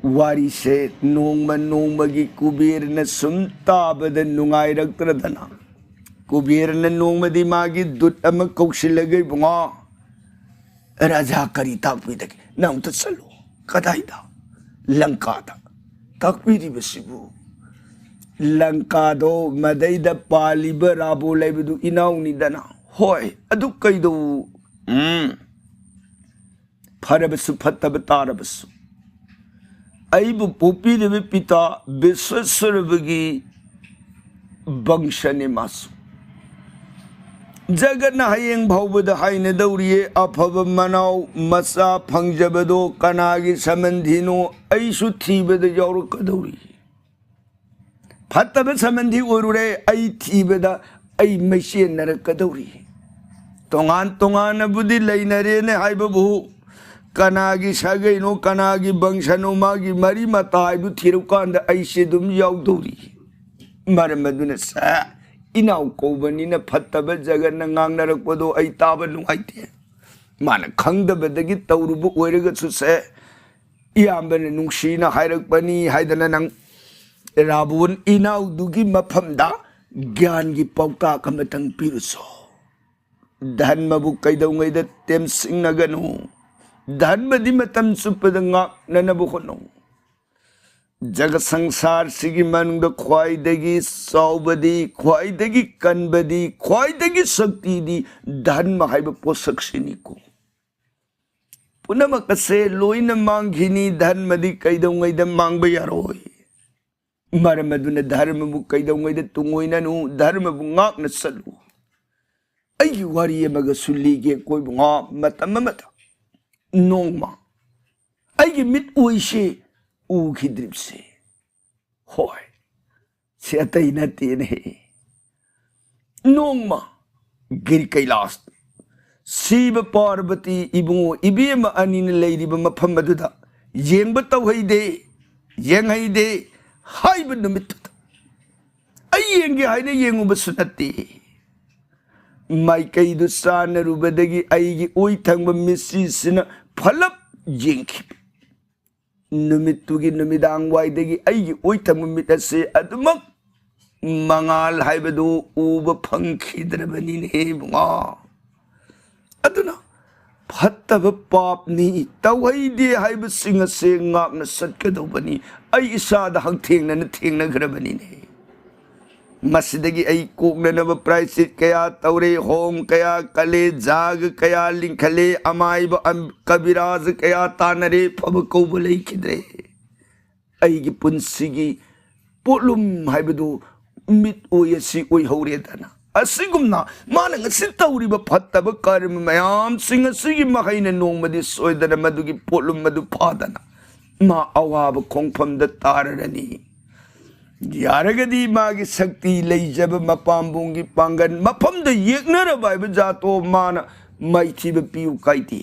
ꯋꯥꯔꯤꯁꯦ ꯅꯣꯡꯃ ꯅꯣꯡꯃꯒꯤ ꯀꯨꯕꯦꯔꯅ ꯁꯨꯝ ꯇꯥꯕꯗ ꯅꯨꯡꯉꯥꯏꯔꯛꯇ꯭ꯔꯗꯅ, ꯀꯨꯕꯦꯔꯅ ꯅꯣꯡꯃꯗꯤ ꯃꯥꯒꯤ ꯗꯨꯠ ꯑꯃ ꯀꯧꯁꯤꯜꯂꯒ, "ꯏꯕꯨꯡꯉꯣ, ꯔꯥꯖꯥ ꯀꯔꯤ ꯇꯥꯛꯄꯤꯗꯒꯦ? ꯅꯪ ꯑꯝꯇ ꯆꯠꯂꯣ꯫" "ꯀꯗꯥꯏꯗ?" "ꯂꯪꯀꯥꯗ꯫" "ꯇꯥꯛꯄꯤꯔꯤꯕꯁꯤꯕꯨ?" "ꯂꯪꯀꯥꯗꯣ ꯃꯗꯩꯗ ꯄꯥꯜꯂꯤꯕ ꯔꯥꯕꯣ ꯂꯩꯕꯗꯨ ꯏꯅꯥꯎꯅꯤꯗꯅ?" "ꯍꯣꯏ, ꯑꯗꯨ ꯀꯩꯗꯧ?" "ꯎꯝ, ꯐꯔꯕꯁꯨ ꯐꯠꯇꯕ ꯇꯥꯔꯕꯁꯨ, ꯑꯩꯕꯨ ꯄꯣꯛꯄꯤꯔꯤꯕ ꯄꯤꯇꯥ ꯕꯤꯁ꯭ꯋꯦꯁ꯭ꯋꯔꯕꯒꯤ ꯕꯪꯁꯅꯤ ꯃꯥꯁꯨ꯫ ꯖꯒꯠꯅ ꯍꯌꯦꯡ ꯐꯥꯎꯕꯗ ꯍꯥꯏꯅꯗꯧꯔꯤꯌꯦ, ꯑꯐꯕ ꯃꯅꯥꯎ ꯃꯆꯥ ꯐꯪꯖꯕꯗꯣ ꯀꯅꯥꯒꯤ ꯁꯃꯟꯙꯤꯅꯣ ꯑꯩꯁꯨ ꯊꯤꯕꯗ ꯌꯥꯎꯔꯛꯀꯗꯧꯔꯤ꯫ ꯐꯠꯇꯕ ꯁꯃꯟꯙꯤ ꯑꯣꯏꯔꯨꯔꯦ, ꯑꯩ ꯊꯤꯕꯗ ꯑꯩ ꯃꯩꯆꯦꯟꯅꯔꯛꯀꯗꯧꯔꯤ꯫" ꯇꯣꯉꯥꯟ ꯇꯣꯉꯥꯟꯅꯕꯨꯗꯤ ꯂꯩꯅꯔꯦꯅꯦ ꯍꯥꯏꯕꯕꯨ, ꯀꯅꯥꯒꯤ ꯁꯥꯒꯩꯅꯣ, ꯀꯅꯥꯒꯤ ꯕꯪꯁꯅꯣ, ꯃꯥꯒꯤ ꯃꯔꯤ ꯃꯇꯥ ꯍꯥꯏꯗꯨ ꯊꯤꯔꯨꯀꯥꯟꯗ ꯑꯩꯁꯦ ꯑꯗꯨꯝ ꯌꯥꯎꯗꯧꯔꯤ꯫ ꯃꯔꯝ ꯑꯗꯨꯅ ꯁꯦ, ꯏꯅꯥꯎ ꯀꯧꯕꯅꯤꯅ ꯐꯠꯇꯕ ꯖꯒꯠꯅ ꯉꯥꯡꯅꯔꯛꯄꯗꯣ ꯑꯩ ꯇꯥꯕ ꯅꯨꯡꯉꯥꯏꯇꯦ꯫ ꯃꯥꯅ ꯈꯪꯗꯕꯗꯒꯤ ꯇꯧꯔꯨꯕ ꯑꯣꯏꯔꯒꯁꯨ ꯁꯦ, ꯏꯌꯥꯝꯕꯅ ꯅꯨꯡꯁꯤꯅ ꯍꯥꯏꯔꯛꯄꯅꯤ ꯍꯥꯏꯗꯅ ꯅꯪ ꯔꯥꯕꯣꯟ ꯏꯅꯥꯎꯗꯨꯒꯤ ꯃꯐꯝꯗ ꯒ꯭ꯌꯥꯟꯒꯤ ꯄꯥꯎꯇꯥꯛ ꯑꯃꯇꯪ ꯄꯤꯔꯨꯁꯣ꯫ ꯙꯔꯃꯕꯨ ꯀꯩꯗꯧꯉꯩꯗ ꯇꯦꯝꯁꯤꯡꯅꯒꯅꯨ꯫ ꯙꯔꯃꯗꯤ ꯃꯇꯝ ꯆꯨꯞꯄꯗ ꯉꯥꯛꯅꯅꯕ ꯍꯣꯠꯅꯧ꯫ ꯖꯒ ꯁꯪꯁꯥꯔꯁꯤꯒꯤ ꯃꯅꯨꯡꯗ ꯈ꯭ꯋꯥꯏꯗꯒꯤ ꯆꯥꯎꯕꯗꯤ, ꯈ꯭ꯋꯥꯏꯗꯒꯤ ꯀꯟꯕꯗꯤ, ꯈ꯭ꯋꯥꯏꯗꯒꯤ ꯁꯛꯇꯤꯗꯤ ꯙꯔꯃ ꯍꯥꯏꯕ ꯄꯣꯠꯁꯛꯁꯤꯅꯤꯀꯣ꯫ ꯄꯨꯝꯅꯃꯛ ꯑꯁꯦ ꯂꯣꯏꯅ ꯃꯥꯡꯈꯤꯅꯤ, ꯙꯔꯃꯗꯤ ꯀꯩꯗꯧꯉꯩꯗ ꯃꯥꯡꯕ ꯌꯥꯔꯣꯏ꯫ ꯃꯔꯝ ꯑꯗꯨꯅ ꯙꯔꯃꯕꯨ ꯀꯩꯗꯧꯉꯩꯗ ꯇꯨꯡꯑꯣꯏꯅꯅꯨ, ꯙꯔꯃꯕꯨ ꯉꯥꯛꯅ ꯆꯠꯂꯨ꯫ ꯑꯩꯒꯤ ꯋꯥꯔꯤ ꯑꯃꯒꯁꯨ ꯂꯤꯒꯦ ꯀꯣꯏꯕ ꯉꯥ ꯃꯇꯝ ꯑꯃꯗ꯫ ꯅꯣꯡꯃ ꯑꯩꯒꯤ ꯃꯤꯠ ꯑꯣꯏꯁꯦ ꯎꯈꯤꯗ꯭ꯔꯤꯕꯁꯦ꯫ ꯍꯣꯏ, ꯁꯤ ꯑꯇꯩ ꯅꯠꯇꯦꯅꯦ꯫ ꯅꯣꯡꯃ ꯒꯤꯔꯤ ꯀꯩꯂꯥꯁ, ꯁꯤꯕ ꯄꯥꯔꯕꯇꯤ ꯏꯕꯨꯡꯉꯣ ꯏꯕꯦꯝꯃ ꯑꯅꯤꯅ ꯂꯩꯔꯤꯕ ꯃꯐꯝ ꯑꯗꯨꯗ ꯌꯦꯡꯕ ꯇꯧꯍꯩꯗꯦ, ꯌꯦꯡꯍꯩꯗꯦ ꯍꯥꯏꯕ ꯅꯨꯃꯤꯠꯇꯨꯗ ꯑꯩ ꯌꯦꯡꯒꯦ ꯍꯥꯏꯅ ꯌꯦꯡꯉꯨꯕꯁꯨ ꯅꯠꯇꯦ꯫ ꯃꯥꯏꯀꯩꯗꯨ ꯆꯥꯟꯅꯔꯨꯕꯗꯒꯤ ꯑꯩꯒꯤ ꯑꯣꯏ ꯊꯪꯕ ꯃꯤꯠꯁꯤꯁꯤꯅ ꯐꯂꯞ ꯌꯦꯡꯈꯤꯕ꯫ ꯅꯨꯃꯤꯠꯇꯨꯒꯤ ꯅꯨꯃꯤꯗꯥꯡ ꯋꯥꯏꯗꯒꯤ ꯑꯩꯒꯤ ꯑꯣꯏ ꯊꯪꯕ ꯃꯤꯠ ꯑꯁꯤ ꯑꯗꯨꯃꯛ ꯃꯉꯥꯜ ꯍꯥꯏꯕꯗꯨ ꯎꯕ ꯐꯪꯈꯤꯗ꯭ꯔꯕꯅꯤꯅꯦ ꯏꯕꯨꯡꯉꯣ꯫ ꯑꯗꯨꯅ ꯐꯠꯇꯕ ꯄꯥꯞꯅꯤ, ꯇꯧꯍꯩꯗꯦ ꯍꯥꯏꯕꯁꯤꯡ ꯑꯁꯦ ꯉꯥꯛꯅ ꯆꯠꯀꯗꯧꯕꯅꯤ꯫ ꯑꯩ ꯏꯁꯥꯗ ꯍꯛꯊꯦꯡꯅꯅ ꯊꯦꯡꯅꯈ꯭ꯔꯕꯅꯤꯅꯦ꯫ ꯃꯁꯤꯗꯒꯤ ꯑꯩ ꯀꯣꯛꯅꯅꯕ ꯄ꯭ꯔꯥꯏꯆꯤꯠ ꯀꯌꯥ ꯇꯧꯔꯦ, ꯍꯣꯝ ꯀꯌꯥ ꯀꯜꯂꯦ, ꯖꯥꯒ ꯀꯌꯥ ꯂꯤꯡꯈꯠꯂꯦ, ꯑꯃꯥꯏꯕ ꯑꯝ-, ꯀꯕꯤꯔꯥꯖ ꯀꯌꯥ ꯇꯥꯟꯅꯔꯦ, ꯐꯕ ꯀꯧꯕ ꯂꯩꯈꯤꯗ꯭ꯔꯦ꯫ ꯑꯩꯒꯤ ꯄꯨꯟꯁꯤꯒꯤ ꯄꯣꯠꯂꯨꯝ ꯍꯥꯏꯕꯗꯨ ꯃꯤꯠ ꯑꯣꯏ ꯑꯁꯤ ꯑꯣꯏꯍꯧꯔꯦꯗꯅ꯫ ꯑꯁꯤꯒꯨꯝꯅ ꯃꯥꯅ ꯉꯁꯤ ꯇꯧꯔꯤꯕ ꯐꯠꯇꯕ ꯀꯔꯃ ꯃꯌꯥꯝꯁꯤꯡ ꯑꯁꯤꯒꯤ ꯃꯍꯩꯅ ꯅꯣꯡꯃꯗꯤ ꯁꯣꯏꯗꯅ ꯃꯗꯨꯒꯤ ꯄꯣꯠꯂꯨꯝ ꯑꯗꯨ ꯐꯥꯗꯅ ꯃꯥ ꯑꯋꯥꯕ ꯈꯣꯡꯐꯝꯗ ꯇꯥꯔꯔꯅꯤ꯫ ꯌꯥꯔꯒꯗꯤ ꯃꯥꯒꯤ ꯁꯛꯇꯤ ꯂꯩꯖꯕ ꯃꯄꯥꯝꯕꯣꯝꯒꯤ ꯄꯥꯡꯒꯜ ꯃꯐꯝꯗ ꯌꯦꯛꯅꯔꯕ ꯍꯥꯏꯕ ꯖꯥꯠꯇꯣ ꯃꯥꯅ ꯃꯥꯏꯊꯤꯕ ꯄꯤꯌꯨ ꯀꯥꯏꯗꯦ꯫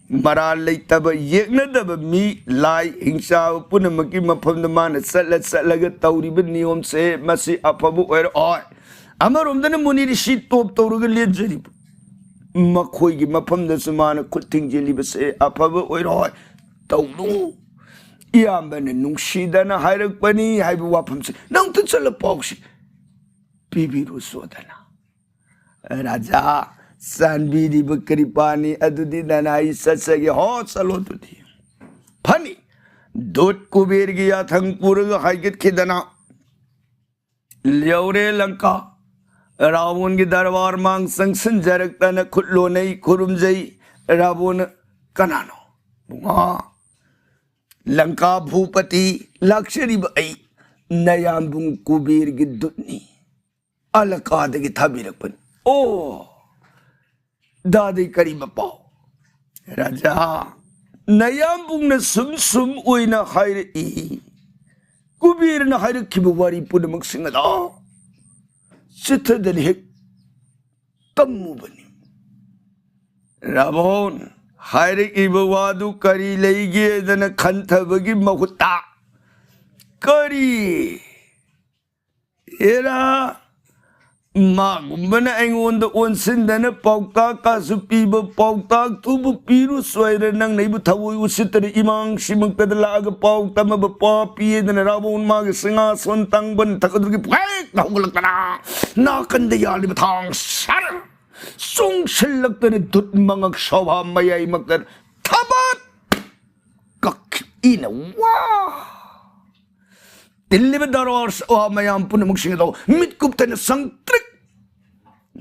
ꯃꯔꯥꯜ ꯂꯩꯇꯕ, ꯌꯦꯛꯅꯗꯕ ꯃꯤ, ꯂꯥꯏ, ꯍꯤꯡꯆꯥꯕ ꯄꯨꯝꯅꯃꯛꯀꯤ ꯃꯐꯝꯗ ꯃꯥꯅ ꯆꯠꯂ ꯆꯠꯂꯒ ꯇꯧꯔꯤꯕ ꯅꯤꯌꯣꯝꯁꯦ ꯃꯁꯤ ꯑꯐꯕ ꯑꯣꯏꯔꯛꯑꯣꯏ꯫ ꯑꯃꯔꯣꯝꯗꯅ ꯃꯨꯅꯤ ꯔꯤꯁꯤ ꯇꯣꯞ ꯇꯧꯔꯒ ꯂꯦꯟꯖꯔꯤꯕ ꯃꯈꯣꯏꯒꯤ ꯃꯐꯝꯗꯁꯨ ꯃꯥꯅ ꯈꯨꯠ ꯊꯤꯡꯖꯤꯜꯂꯤꯕꯁꯦ ꯑꯐꯕ ꯑꯣꯏꯔꯣꯏ꯫ ꯇꯧꯅꯨ꯫ ꯏꯌꯥꯝꯕꯅ ꯅꯨꯡꯁꯤꯗꯅ ꯍꯥꯏꯔꯛꯄꯅꯤ ꯍꯥꯏꯕ ꯋꯥꯐꯝꯁꯦ ꯅꯪꯇ ꯆꯠꯂ ꯄꯥꯎꯁꯤ ꯄꯤꯕꯤꯔꯨ ꯁꯣꯗꯅ꯫ ꯔꯥꯖꯥ, ꯆꯥꯟꯕꯤꯔꯤꯕ ꯀ꯭ꯔꯤꯄꯥꯅꯤ ꯑꯗꯨꯗꯤ ꯅꯅꯥꯏ ꯆꯠꯆꯒꯦ꯫ ꯍꯣ, ꯆꯠꯂꯣ ꯑꯗꯨꯗꯤ꯫ ꯐꯅꯤ꯫ ꯗꯨꯠ ꯀꯨꯕꯦꯔꯒꯤ ꯌꯥꯊꯪ ꯄꯨꯔꯒ ꯍꯥꯏꯒꯠꯈꯤꯗꯅ ꯌꯧꯔꯦ ꯂꯪꯀꯥ꯫ ꯔꯥꯕꯣꯟꯒꯤ ꯗꯔꯕꯥꯔ ꯃꯥꯡ ꯆꯪꯁꯤꯟꯖꯔꯛꯇꯅ ꯈꯨꯠ ꯂꯣꯟꯅꯩ, ꯈꯨꯔꯨꯝꯖꯩ꯫ ꯔꯥꯕꯣꯟꯅ, "ꯀꯅꯥꯅꯣ?" "ꯕꯨꯡꯉꯣ, ꯂꯪꯀꯥ ꯚꯨꯄꯇꯤ ꯂꯥꯛꯆꯔꯤꯕ ꯑꯩ ꯅꯌꯥꯝꯕꯨꯡ ꯀꯨꯕꯦꯔꯒꯤ ꯗꯨꯠꯅꯤ꯫ ꯑꯂꯀꯥꯗꯒꯤ ꯊꯥꯕꯤꯔꯛꯄꯅꯤ꯫" "ꯑꯣ, ꯗꯥꯗꯤ ꯀꯔꯤ ꯄꯥꯎ?" "ꯔꯥꯖꯥ, ꯅꯌꯥꯝꯕꯨꯡꯅ ꯁꯨꯝ ꯁꯨꯝ ꯑꯣꯏꯅ ꯍꯥꯏꯔꯛꯏ꯫ ꯀꯨꯕꯦꯔꯅ ꯍꯥꯏꯔꯛꯈꯤꯕ ꯋꯥꯔꯤ ꯄꯨꯝꯅꯃꯛꯁꯤꯡ ꯑꯗꯣ ꯆꯤꯊꯗꯅ ꯍꯦꯛ ꯇꯝꯃꯨꯕꯅꯤ꯫" ꯔꯥꯕꯣꯟ, ꯍꯥꯏꯔꯛꯏꯕ ꯋꯥꯗꯨ ꯀꯔꯤ ꯂꯩꯒꯦꯗꯅ ꯈꯟꯊꯕꯒꯤ ꯃꯍꯨꯠꯇ, "ꯀꯔꯤ? ꯑꯦꯔꯥ, ꯃꯥꯒꯨꯝꯕꯅ ꯑꯩꯉꯣꯟꯗ ꯑꯣꯟꯁꯤꯟꯗꯅ ꯄꯥꯎꯇꯥꯛ ꯀꯥꯁꯨ ꯄꯤꯕ, ꯄꯥꯎꯇꯥꯛꯇꯨꯕꯨ ꯄꯤꯔꯨ ꯁꯣꯏꯔ ꯅꯪꯅ ꯑꯩꯕꯨ ꯊꯑꯣꯏ ꯎꯁꯤꯠꯇꯅ ꯏꯃꯥꯡꯁꯤꯃꯛꯇꯗ ꯂꯥꯛꯑꯒ ꯄꯥꯎ ꯇꯝꯃꯕ ꯄꯥꯄꯤꯗꯅ ꯔꯥꯕꯣꯟ ꯃꯥꯒꯤ ꯁꯤꯡꯍꯥꯁꯣꯟ ꯇꯥꯡꯕꯟ ꯊꯛ ꯑꯗꯨꯒꯤ ꯄꯨꯍꯦꯛ ꯍꯧꯒꯠꯂꯛꯇꯅ ꯅꯥꯀꯟꯗ ꯌꯥꯜꯂꯤꯕ ꯊꯥꯡ ꯁꯔ ꯆꯨꯡꯁꯤꯜꯂꯛꯇꯅ ꯗꯨꯠ ꯃꯉꯛ ꯁꯣꯚꯥ ꯃꯌꯥꯏꯃꯛꯇ ꯊꯕꯠ ꯀꯛꯈꯤꯅ ꯋꯥ ꯇꯤꯜꯂꯤꯕ ꯗꯔꯕꯥꯔ ꯁꯚꯥ ꯃꯌꯥꯝ ꯄꯨꯝꯅꯃꯛꯁꯤꯡ ꯑꯗꯣ ꯃꯤꯠ ꯀꯨꯞꯇꯅ ꯁꯪꯇ꯭ꯔꯤꯛ꯫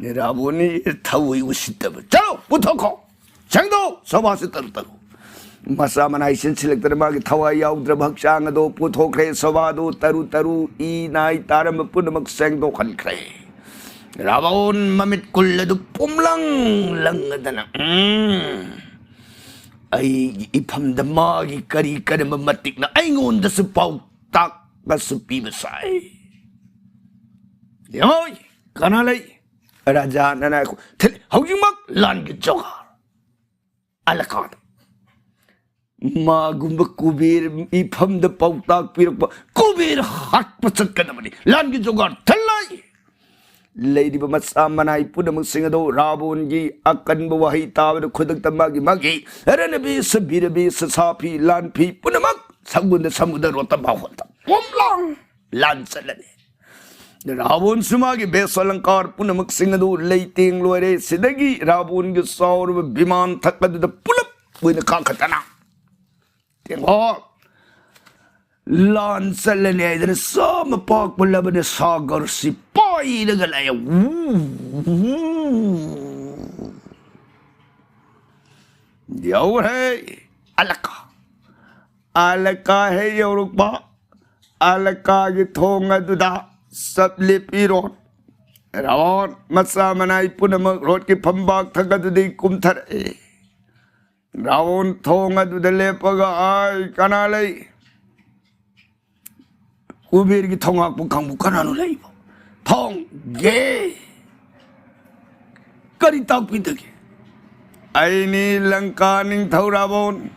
ꯅꯤꯔꯥꯕꯣꯅꯤ ꯊꯋꯥꯏ ꯎꯁꯤꯠꯇꯕ꯫ "ꯆꯠꯂꯣ, ꯄꯨꯊꯣꯛꯈꯣ꯫ ꯁꯦꯡꯗꯣꯛ, ꯁꯚꯥꯁꯤ ꯇꯔꯨ ꯇꯔꯨ꯫ ꯃꯁꯥ ꯃꯅꯥꯏ ꯁꯤꯟꯁꯤꯜꯂꯛꯇꯅ ꯃꯥꯒꯤ ꯊꯋꯥꯏ ꯌꯥꯎꯗ꯭ꯔꯕ ꯍꯛꯆꯥꯡ ꯑꯗꯣ ꯄꯨꯊꯣꯛꯈ꯭ꯔꯦ꯫ ꯁꯚꯥꯗꯨ ꯇꯔꯨ ꯇꯔꯨ, ꯏ ꯅꯥꯏ ꯇꯥꯔꯝꯕ ꯄꯨꯝꯅꯃꯛ ꯁꯦꯡꯗꯣꯛꯍꯟꯈ꯭ꯔꯦ꯫" ꯔꯥꯕꯣꯟ ꯃꯃꯤꯠ ꯀꯨꯜ ꯑꯗꯨ ꯄꯨꯝꯂꯪ ꯂꯪꯉꯗꯅ, "ꯎꯝ, ꯑꯩꯒꯤ ꯏꯐꯝꯗ ꯃꯥꯒꯤ ꯀꯔꯤ ꯀꯔꯝꯕ ꯃꯇꯤꯛꯅ ꯑꯩꯉꯣꯟꯗꯁꯨ ꯄꯥꯎꯇꯥꯛ ꯑꯁꯨ ꯄꯤꯕ ꯁꯥꯏ? ꯌꯦꯡꯉꯣ, ꯀꯅꯥ ꯂꯩ?" "ꯔꯥꯖꯥ, ꯅꯅꯥꯏ ꯈꯨ-, ꯊꯤꯜ-, ꯍꯧꯖꯤꯛꯃꯛ ꯂꯥꯟꯒꯤ ꯖꯣꯒꯥꯔ ꯑꯂꯀꯥꯗ꯫ ꯃꯥꯒꯨꯝꯕ ꯀꯨꯕꯦꯔ ꯏꯐꯝꯗ ꯄꯥꯎꯇꯥꯛ ꯄꯤꯔꯛꯄ ꯀꯨꯕꯦꯔ ꯍꯥꯠꯄ ꯆꯠꯀꯗꯕꯅꯤ꯫ ꯂꯥꯟꯒꯤ ꯖꯣꯒꯥꯔ ꯊꯤꯜꯂꯣ꯫" ꯂꯩꯔꯤꯕ ꯃꯆꯥ ꯃꯅꯥꯏ ꯄꯨꯝꯅꯃꯛꯁꯤꯡ ꯑꯗꯨ ꯔꯥꯕꯣꯟꯒꯤ ꯑꯀꯟꯕ ꯋꯥꯍꯩ ꯇꯥꯕꯗ ꯈꯨꯗꯛꯇ ꯃꯥꯒꯤ ꯃꯥꯒꯤ ꯔꯅꯕꯦꯁ, ꯕꯤꯔꯕꯦꯁ, ꯁꯥꯐꯤ, ꯂꯥꯟꯐꯤ ꯄꯨꯝꯅꯃꯛ ꯁꯒꯨꯟꯗ ꯁꯃꯨꯗ꯭ꯔ ꯔꯣꯠꯇ ꯐꯥꯎꯍꯟꯗ ꯄꯨꯝꯂꯥꯡ ꯂꯥꯟ ꯆꯠꯂꯅꯤ꯫ ꯔꯥꯕꯣꯟꯁꯨ ꯃꯥꯒꯤ ꯚꯦꯁ ꯑꯂꯪꯀꯥꯔ ꯄꯨꯝꯅꯃꯛꯁꯤꯡ ꯑꯗꯨ ꯂꯩꯇꯦꯡ ꯂꯣꯏꯔꯦ꯫ ꯁꯤꯗꯒꯤ ꯔꯥꯕꯣꯟꯒꯤ ꯆꯥꯎꯔꯕ ꯕꯤꯃꯥꯟ ꯊꯛ ꯑꯗꯨꯗ ꯄꯨꯂꯞ ꯑꯣꯏꯅ ꯀꯥꯈꯠꯇꯅ, ꯌꯦꯡꯉꯣ, ꯂꯥꯟ ꯆꯠꯂꯅꯤ ꯍꯥꯏꯗꯅ ꯆꯥꯝꯃ ꯄꯥꯛꯄ ꯂꯕꯅ ꯁꯥꯒꯔꯁꯤ ꯄꯥꯏꯔꯒ ꯂꯥꯛꯑꯦ꯫ ꯎ, ꯎ꯫ ꯌꯧꯔꯦ ꯑꯂꯀꯥ꯫ ꯑꯂꯀꯥ ꯍꯦꯛ ꯌꯧꯔꯛꯄ, ꯑꯂꯀꯥꯒꯤ ꯊꯣꯡ ꯑꯗꯨꯗ ꯆꯞ ꯂꯦꯞꯄꯤꯔꯣ꯫ ꯔꯥꯎꯟ ꯃꯆꯥ ꯃꯅꯥꯏ ꯄꯨꯝꯅꯃꯛ ꯔꯣꯗꯀꯤ ꯐꯝꯕꯥꯛ ꯊꯛ ꯑꯗꯨꯗꯒꯤ ꯀꯨꯝꯊꯔꯛꯑꯦ꯫ ꯔꯥꯎꯟ ꯊꯣꯡ ꯑꯗꯨꯗ ꯂꯦꯞꯄꯒ, "ꯑꯥꯏ, ꯀꯅꯥ ꯂꯩ?" ꯀꯨꯕꯦꯔꯒꯤ ꯊꯣꯡꯉꯥꯛꯄ ꯀꯥꯡꯕꯨ ꯀꯅꯥꯅꯣ ꯂꯩꯕꯣ? ꯊꯣꯡꯒꯦ꯫ ꯀꯔꯤ ꯇꯥꯛꯄꯤꯗꯒꯦ? ꯑꯩꯅꯤ ꯂꯪꯀꯥ ꯅꯤꯡꯊꯧ ꯔꯥꯕꯣꯟ꯫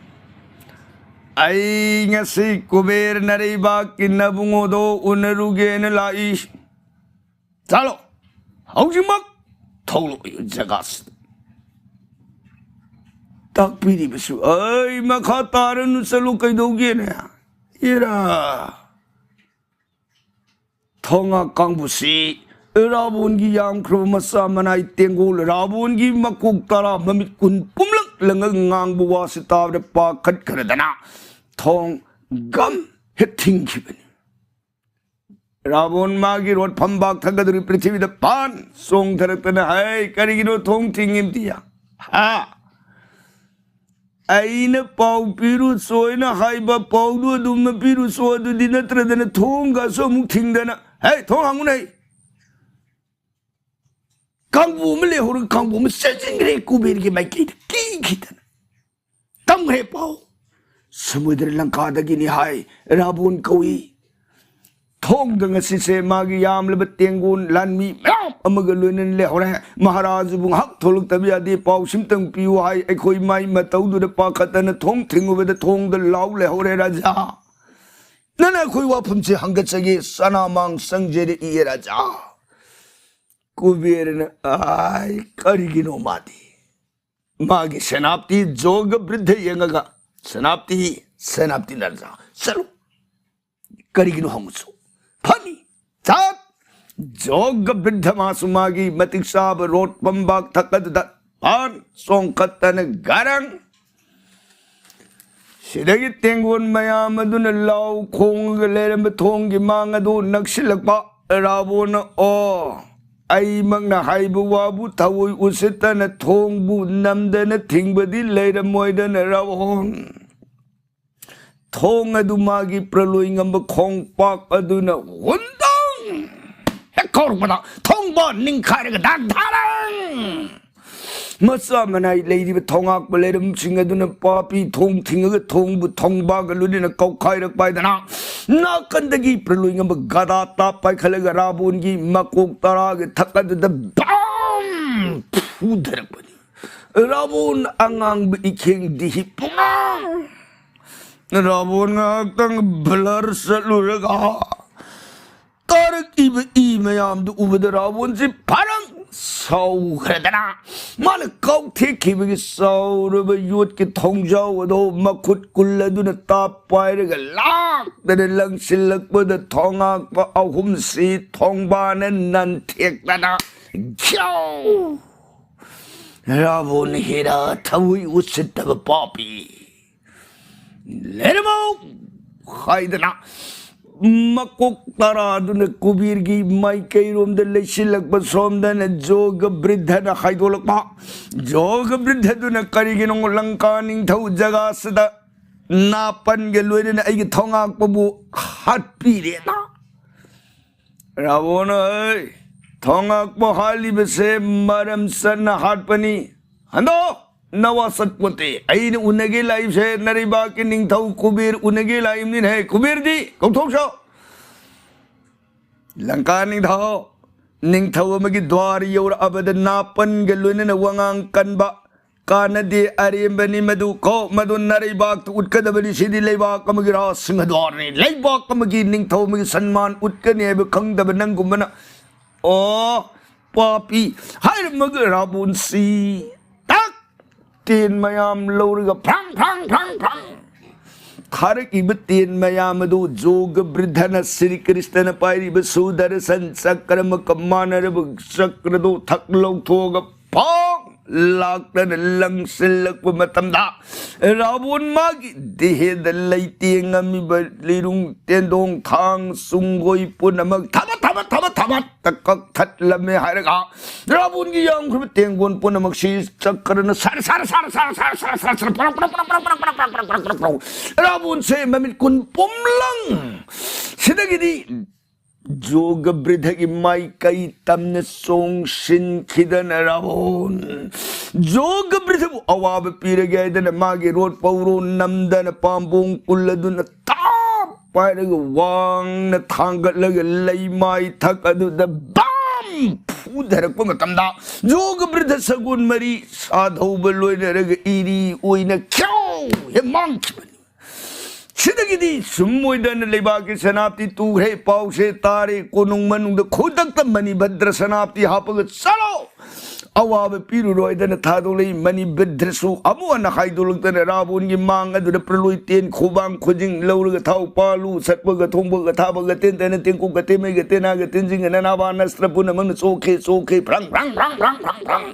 ꯑꯩ ꯉꯁꯤ ꯀꯨꯕꯦꯔ ꯅꯔꯩꯕꯥꯛꯀꯤ ꯅꯕꯨꯡꯉꯣꯗꯣ ꯎꯅꯔꯨꯒꯦꯅ ꯂꯥꯛꯏ꯫ ꯆꯠꯂꯣ, ꯍꯧꯖꯤꯛꯃꯛ ꯊꯣꯛꯂꯛꯑꯣ ꯖꯒꯥꯁꯤꯗ꯫ ꯇꯥꯛꯄꯤꯔꯤꯕꯁꯨ, "ꯑꯩ ꯃꯈꯥ ꯇꯥꯔꯅꯨ, ꯆꯠꯂꯨ, ꯀꯩꯗꯧꯒꯦꯅꯦ?" ꯏꯔꯥ꯫ ꯊꯣꯡꯉꯥ ꯀꯥꯡꯕꯨꯁꯤ ꯔꯥꯕꯣꯟꯒꯤ ꯌꯥꯝꯈ꯭ꯔꯕ ꯃꯆꯥ ꯃꯅꯥꯏ ꯇꯦꯡꯒꯣꯜ, ꯔꯥꯕꯣꯟꯒꯤ ꯃꯀꯣꯛ ꯇꯔꯥ, ꯃꯃꯤꯠ ꯀꯨꯟ ꯄꯨꯝꯂꯛ ꯂꯪꯉꯒ ꯉꯥꯡꯕ ꯋꯥꯁꯤ ꯇꯥꯕꯗ ꯄꯥꯈꯠꯈ꯭ꯔꯗꯅ ꯊꯣꯡ ꯒꯝ ꯍꯦꯛ ꯊꯤꯡꯈꯤꯕꯅꯤ꯫ ꯔꯥꯕꯣꯟ ꯃꯥꯒꯤ ꯔꯣꯠ ꯐꯝꯕꯥꯛ ꯊꯛꯀꯗꯧꯔꯤ ꯄ꯭ꯔꯤꯊꯤꯕꯤꯗ ꯐꯥꯟ ꯆꯣꯡꯊꯔꯛꯇꯅ, "ꯍꯩ, ꯀꯔꯤꯒꯤꯅꯣ ꯊꯣꯡ ꯊꯤꯡꯉꯤꯕꯗꯤ? ꯍꯥ? ꯑꯩꯅ ꯄꯥꯎ ꯄꯤꯔꯨ ꯆꯣꯏꯅ ꯍꯥꯏꯕ ꯄꯥꯎꯗꯨ ꯑꯗꯨꯝꯅ ꯄꯤꯔꯨ ꯆꯣ ꯑꯗꯨꯗꯤ, ꯅꯠꯇ꯭ꯔꯗꯅ ꯊꯣꯡꯒꯁꯨ ꯑꯃꯨꯛ ꯊꯤꯡꯗꯅ, ꯍꯩ, ꯊꯣꯡ ꯍꯥꯡꯉꯨꯅꯦ!" ꯀꯥꯡꯕꯨ ꯑꯃ ꯂꯩꯍꯧꯔꯒ ꯀꯥꯡꯕꯨ ꯑꯃ ꯆꯦꯟꯁꯤꯟꯈ꯭ꯔꯦ ꯀꯨꯕꯦꯔꯒꯤ ꯃꯥꯏꯀꯩꯗ ꯀꯤꯈꯤꯗꯅ꯫ ꯇꯝꯈ꯭ꯔꯦ ꯄꯥꯎ꯫ ꯁꯃꯨꯗ꯭ꯔ ꯂꯪꯀꯥꯗꯒꯤꯅꯤ ꯍꯥꯏ, ꯔꯥꯕꯣꯟ ꯀꯧꯏ꯫ ꯊꯣꯡꯗ ꯉꯁꯤꯁꯦ ꯃꯥꯒꯤ ꯌꯥꯝꯂꯕ ꯇꯦꯡꯒꯣꯟ ꯂꯥꯟꯃꯤ ꯃꯌꯥꯝ ꯑꯃꯒ ꯂꯣꯏꯅꯅ ꯂꯩꯍꯧꯔꯦ꯫ ꯃꯍꯥꯔꯥꯖꯕꯨ ꯉꯥꯏꯍꯥꯛ ꯊꯣꯛꯂꯛꯇꯕ ꯌꯥꯗꯦ, ꯄꯥꯎ ꯁꯤꯝꯇꯪ ꯄꯤꯌꯨ ꯍꯥꯏ꯫ ꯑꯩꯈꯣꯏ ꯃꯥꯏ ꯃꯇꯧꯗꯨꯗ ꯄꯥꯈꯠꯇꯅ ꯊꯣꯡ ꯊꯤꯡꯉꯨꯕꯗ ꯊꯣꯡꯗ ꯂꯥꯎ ꯂꯩꯍꯧꯔꯦ, "ꯔꯥꯖꯥ, ꯅꯪꯅ ꯑꯩꯈꯣꯏ ꯋꯥꯐꯝꯁꯦ ꯍꯪꯒꯠꯆꯒꯦ, ꯁꯅꯥꯃꯥꯡ ꯆꯪꯖꯔꯛꯏ, ꯔꯥꯖꯥ"꯫ ꯀꯨꯕꯦꯔꯅ, "ꯑꯥꯏ, ꯀꯔꯤꯒꯤꯅꯣ ꯃꯥꯗꯤ?" ꯃꯥꯒꯤ ꯁꯦꯅꯥꯄꯇꯤ ꯖꯣꯒ ꯕ꯭ꯔꯤꯗ ꯌꯦꯡꯉꯒ, "ꯁꯦꯅꯥꯄꯇꯤ, ꯁꯦꯅꯥꯄꯇꯤ ꯅꯔꯖꯥ, ꯆꯠꯂꯨ꯫ ꯀꯔꯤꯒꯤꯅꯣ ꯍꯪꯉꯨꯁꯨ ꯐꯅꯤ꯫ ꯆꯠ!" ꯖꯣꯒ ꯕ꯭ꯔꯤꯗ ꯃꯥꯁꯨ ꯃꯥꯒꯤ ꯃꯇꯤꯛ ꯆꯥꯕ ꯔꯣꯠ ꯐꯝꯕꯥꯛ ꯊꯛ ꯑꯗꯨꯗ ꯐꯥꯟ ꯆꯣꯡꯈꯠꯇꯅ ꯒꯔꯪ ꯁꯤꯗꯒꯤ ꯇꯦꯡꯒꯣꯟ ꯃꯌꯥꯝ ꯑꯗꯨꯅ ꯂꯥꯎ ꯈꯣꯡꯉꯒ ꯂꯩꯔꯝꯕ ꯊꯣꯡꯒꯤ ꯃꯥꯡ ꯑꯗꯨ ꯅꯛꯁꯤꯜꯂꯛꯄ꯫ ꯔꯥꯕꯣꯟꯅ, "ꯑꯣ, ꯑꯩꯃꯛꯅ ꯍꯥꯏꯕ ꯋꯥꯕꯨ ꯊꯑꯣꯏ ꯎꯁꯤꯠꯇꯅ ꯊꯣꯡꯕꯨ ꯅꯝꯗꯅ ꯊꯤꯡꯕꯗꯤ ꯂꯩꯔꯝꯃꯣꯏꯗꯅ ꯔꯥꯕꯣꯟ꯫ ꯊꯣꯡ ꯑꯗꯨ ꯃꯥꯒꯤ ꯄ꯭ꯔꯂꯣꯏ ꯉꯝꯕ ꯈꯣꯡꯄꯥꯛ ꯑꯗꯨꯅ ꯍꯨꯟꯗꯪ ꯍꯦꯛ ꯀꯧꯔꯛꯄꯗ ꯊꯣꯡꯕ ꯅꯤꯡꯈꯥꯏꯔꯒ ꯗꯥꯛ ꯊꯥꯔꯪ!" ꯃꯆꯥ ꯃꯅꯥꯏ ꯂꯩꯔꯤꯕ ꯊꯣꯉꯥꯛꯄ ꯂꯩꯔꯝꯁꯤꯡ ꯑꯗꯨꯅ ꯄꯥꯄꯤ ꯊꯣꯡ ꯊꯤꯡꯉꯒ ꯊꯣꯡꯕꯨ ꯊꯣꯡꯕꯥꯒ ꯂꯣꯏꯅꯅ ꯀꯧꯈꯥꯏꯔꯛꯄ ꯍꯥꯏꯗꯅ ꯅꯥꯀꯟꯗꯒꯤ ꯄ꯭ꯔꯂꯣꯏ ꯉꯝꯕ ꯒꯗꯥ ꯇꯥꯞ ꯄꯥꯏꯈꯠꯂꯒ ꯔꯥꯕꯣꯟꯒꯤ ꯃꯀꯣꯛ ꯇꯔꯥꯒꯤ ꯊꯛ ꯑꯗꯨꯗ ꯕꯥꯝ ꯐꯨꯊꯔꯛꯄꯅꯤ꯫ ꯔꯥꯕꯣꯟ ꯑꯉꯥꯡꯕ ꯏꯈꯦꯡ ꯗꯤꯍꯤ ꯄꯨꯡꯉꯥꯡ꯫ ꯔꯥꯕꯣꯟ ꯉꯥꯏꯍꯥꯛꯇꯪ ꯕ꯭ꯂꯔ ꯆꯠꯂꯨꯔꯒ ꯇꯥꯔꯛꯏꯕ ꯏ ꯃꯌꯥꯝꯗꯨ ꯎꯕꯗ ꯔꯥꯕꯣꯟꯁꯤ ꯐꯔꯪ ꯁꯥꯎꯈ꯭ꯔꯗꯅ ꯃꯥꯅ ꯀꯥꯎꯊꯦꯛꯈꯤꯕꯒꯤ ꯆꯥꯎꯔꯕ ꯌꯣꯠꯀꯤ ꯊꯣꯡꯖꯥꯎ ꯑꯗꯣ ꯃꯈꯨꯠ ꯀꯨꯜ ꯑꯗꯨꯅ ꯇꯥꯞ ꯄꯥꯏꯔꯒ ꯂꯥꯛꯇꯅ ꯂꯪꯁꯤꯜꯂꯛꯄꯗ ꯊꯣꯉꯥꯛꯄ ꯑꯍꯨꯝꯁꯤ ꯊꯣꯡꯕꯥꯅ ꯅꯟꯊꯦꯛꯇꯅ ꯒ꯭ꯌꯧ! ꯔꯥꯕꯣꯟ ꯍꯦꯔꯥ ꯊꯋꯥꯏ ꯎꯁꯤꯠꯇꯕ ꯄꯥꯄꯤ! ꯂꯩꯔꯝꯃꯣ! ꯍꯥꯏꯗꯅ ꯃꯀꯣꯛ ꯇꯔꯥꯗꯨꯅ ꯀꯨꯕꯤꯔꯒꯤ ꯃꯥꯏꯀꯩꯔꯣꯝꯗ ꯂꯩꯁꯤꯜꯂꯛꯄ ꯁꯣꯝꯗꯅ ꯖꯣꯒ ꯕ꯭ꯔꯤꯗꯙꯅ ꯍꯥꯏꯗꯣꯛꯂꯛꯄ꯫ ꯖꯣꯒ ꯕ꯭ꯔꯤꯗꯙꯗꯨꯅ ꯀꯔꯤꯒꯤꯅꯣ ꯂꯪꯀꯥ ꯅꯤꯡꯊꯧ ꯖꯒꯥꯁꯤꯗ ꯅꯥꯄꯟꯒ ꯂꯣꯏꯅꯅ ꯑꯩꯒꯤ ꯊꯣꯉꯥꯛꯄꯕꯨ ꯍꯥꯠꯄꯤꯔꯦꯅ? ꯔꯥꯕꯣꯟ ꯑꯩ ꯊꯣꯉꯥꯛꯄ ꯍꯥꯠꯂꯤꯕꯁꯦ ꯃꯔꯝ ꯆꯠꯅ ꯍꯥꯠꯄꯅꯤ꯫ ꯍꯟꯗꯣ! ꯅꯋꯥ ꯆꯠꯄꯣꯠꯇꯦ꯫ ꯑꯩꯅ ꯎꯅꯒꯦ ꯂꯥꯛꯏꯕꯁꯦ ꯅꯔꯩꯕꯥꯛꯀꯤ ꯅꯤꯡꯊꯧ ꯀꯨꯕꯦꯔ ꯎꯅꯒꯦ ꯂꯥꯛꯏꯕꯅꯤꯅꯦ꯫ ꯀꯨꯕꯦꯔꯗꯤ ꯀꯧꯊꯣꯛꯁꯣ꯫ ꯂꯪꯀꯥ ꯅꯤꯡꯊꯧ, ꯅꯤꯡꯊꯧ ꯑꯃꯒꯤ ꯗ꯭ꯋꯥꯔ ꯌꯧꯔꯛꯑꯕꯗ ꯅꯥꯄꯟꯒ ꯂꯣꯏꯅꯅ ꯋꯥꯉꯥꯡ ꯀꯟꯕ ꯀꯥꯟꯅꯗꯦ꯫ ꯑꯔꯦꯝꯕꯅꯤ ꯃꯗꯨ꯫ ꯀꯣ, ꯃꯗꯨ ꯅꯔꯩꯕꯥꯛꯇ ꯎꯠꯀꯗꯕꯅꯤ꯫ ꯁꯤꯗꯤ ꯂꯩꯕꯥꯛ ꯑꯃꯒꯤ ꯔꯥꯖꯁꯤꯡꯍ ꯗ꯭ꯋꯥꯔꯅꯤ꯫ ꯂꯩꯕꯥꯛ ꯑꯃꯒꯤ ꯅꯤꯡꯊꯧ ꯑꯃꯒꯤ ꯁꯟꯃꯥꯟ ꯎꯠꯀꯅꯤ ꯍꯥꯏꯕ ꯈꯪꯗꯕ ꯅꯪꯒꯨꯝꯕꯅ꯫ ꯑꯣ, ꯄꯥꯄꯤ! ꯍꯥꯏꯔꯝꯃꯒ ꯔꯥꯕꯣꯟꯁꯤ ꯇꯛ! ꯇꯦꯟ ꯃꯌꯥꯝ ꯂꯧꯔꯒ ꯐ꯭ꯔꯥꯡ, ꯐ꯭ꯔꯥꯡ, ꯐ꯭ꯔꯥꯡ, ꯐ꯭ꯔꯥꯡ ꯊꯥꯔꯛꯏꯕ ꯇꯦꯟ ꯃꯌꯥꯝ ꯑꯗꯨ ꯖꯣꯒ ꯕ꯭ꯔꯤꯗꯙꯅ, ꯁ꯭ꯔꯤ ꯀ꯭ꯔꯤꯁꯅꯅ ꯄꯥꯏꯔꯤꯕ ꯁꯨꯗꯔꯁꯟ ꯆꯀ꯭ꯔꯃꯒ ꯃꯥꯟꯅꯔꯕ ꯆꯀ꯭ꯔꯗꯨ ꯊꯛ ꯂꯧꯊꯣꯛꯑꯒ ꯐꯥꯡ! ꯂꯥꯛꯇꯅ ꯂꯪꯁꯤꯜꯂꯛꯄ ꯃꯇꯝꯗ, ꯔꯥꯕꯣꯟ ꯃꯥꯒꯤ ꯗꯤꯍꯦꯗ ꯂꯩꯇꯦꯡꯉꯝꯃꯤꯕ ꯂꯤꯔꯨꯡ ꯇꯦꯟꯗꯣꯡ ꯊꯥꯡ ꯁꯨꯡꯒꯣꯏ ꯄꯨꯝꯅꯃꯛ ꯊꯕꯠ ꯊꯕꯠ ꯊꯕꯠ ꯊꯕꯠꯇ ꯀꯛꯊꯠꯂꯝꯃꯦ ꯍꯥꯏꯔꯒ, ꯔꯥꯕꯣꯟꯒꯤ ꯌꯥꯝꯈ꯭ꯔꯕ ꯇꯦꯡꯒꯣꯟ ꯄꯨꯝꯅꯃꯛꯁꯤ ꯆꯀ꯭ꯔꯅ ꯁꯥꯔ ꯁꯥꯔ ꯁꯥꯔ ꯁꯥꯔ ꯁꯥꯔ ꯁꯥꯔ ꯁꯥꯔ ꯁꯥꯔ ꯄ꯭ꯔꯣꯡ ꯄ꯭ꯔꯣꯡ ꯄ꯭ꯔꯣꯡ ꯄ꯭ꯔꯣꯡ ꯄ꯭ꯔꯣꯡ ꯄ꯭ꯔꯣꯡ ꯄ꯭ꯔꯣꯡ ꯄ꯭ꯔꯣꯡ ꯄ꯭ꯔꯣꯡ ꯄ꯭ꯔꯣꯡ ꯄ꯭ꯔꯣꯡ꯫ ꯔꯥꯕꯣꯟꯁꯦ ꯃꯃꯤꯠ ꯀꯨꯟ ꯄꯨꯝꯂꯪ꯫ ꯁꯤꯗꯒꯤꯗꯤ ꯖꯣꯒ ꯕ꯭ꯔꯤꯗꯒꯤ ꯃꯥꯏꯀꯩ ꯇꯝꯅ ꯆꯣꯡꯁꯤꯟꯈꯤꯗꯅ ꯔꯥꯕꯣꯟ, ꯖꯣꯒ ꯕ꯭ꯔꯤꯗꯕꯨ ꯑꯋꯥꯕ ꯄꯤꯔꯒꯦ ꯍꯥꯏꯗꯅ ꯃꯥꯒꯤ ꯔꯣꯠ ꯄꯧꯔꯣ ꯅꯝꯗꯅ ꯄꯥꯝꯕꯣꯝ ꯀꯨꯜ ꯑꯗꯨꯅ ꯇꯥꯞ ꯄꯥꯏꯔꯒ ꯋꯥꯡꯅ ꯊꯥꯡꯒꯠꯂꯒ ꯂꯩꯃꯥꯏ ꯊꯛ ꯑꯗꯨꯗ ꯕꯥꯝ ꯐꯨꯊꯔꯛꯄ ꯃꯇꯝꯗ, ꯖꯣꯒ ꯕ꯭ꯔꯤꯗ ꯁꯒꯣꯜ ꯃꯔꯤ ꯁꯥꯊꯧꯕ ꯂꯣꯏꯅꯔꯒ ꯏꯔꯤ ꯑꯣꯏꯅ ꯈ꯭ꯌꯧ ꯍꯦꯛ ꯃꯥꯡꯈꯤꯕꯅꯤ꯫ ꯁꯤꯗꯒꯤꯗꯤ ꯁꯨꯝ ꯑꯣꯏꯗꯅ ꯂꯩꯕꯥꯛꯀꯤ ꯁꯦꯅꯥꯄꯇꯤ ꯇꯨꯈ꯭ꯔꯦ꯫ ꯄꯥꯎꯁꯦ ꯇꯥꯔꯦ꯫ ꯀꯣꯅꯨꯡ ꯃꯅꯨꯡꯗ ꯈꯨꯗꯛꯇ ꯃꯅꯤꯚꯗ꯭ꯔ ꯁꯦꯅꯥꯄꯇꯤ ꯍꯥꯞꯄꯒ ꯆꯠꯂꯣ, ꯑꯋꯥꯕ ꯄꯤꯔꯨꯔꯣꯏꯗꯅ ꯊꯥꯗꯣꯛꯂꯛꯏ꯫ ꯃꯅꯤꯚꯗ꯭ꯔꯁꯨ ꯑꯃꯨꯛ ꯍꯟꯅ ꯍꯥꯏꯗꯣꯛꯂꯛꯇꯅ ꯔꯥꯕꯣꯟꯒꯤ ꯃꯥꯡ ꯑꯗꯨꯗ ꯄ꯭ꯔꯂꯣꯏ ꯇꯦꯟ ꯈꯨꯕꯥꯡ ꯈꯨꯖꯤꯡ ꯂꯧꯔꯒ ꯊꯥꯎ ꯄꯥꯜꯂꯨ ꯁꯠꯄꯒ ꯊꯣꯡꯕꯒ ꯊꯥꯕꯒ ꯇꯦꯟ ꯇꯦꯟꯅ ꯇꯦꯡꯀꯣꯛꯀ ꯇꯦꯟꯃꯩꯒ ꯇꯦꯅꯥꯒ ꯇꯦꯟꯖꯤꯡꯒ ꯅꯅꯥꯕꯥ ꯅꯁꯇ꯭ꯔ ꯄꯨꯝꯅꯃꯛꯅ ꯆꯣꯛꯈꯤ ꯆꯣꯛꯈꯤ ꯐ꯭ꯔꯪ ꯐ꯭ꯔꯪ ꯐ꯭ꯔꯪ ꯐ꯭ꯔꯪ ꯐ꯭ꯔꯪ꯫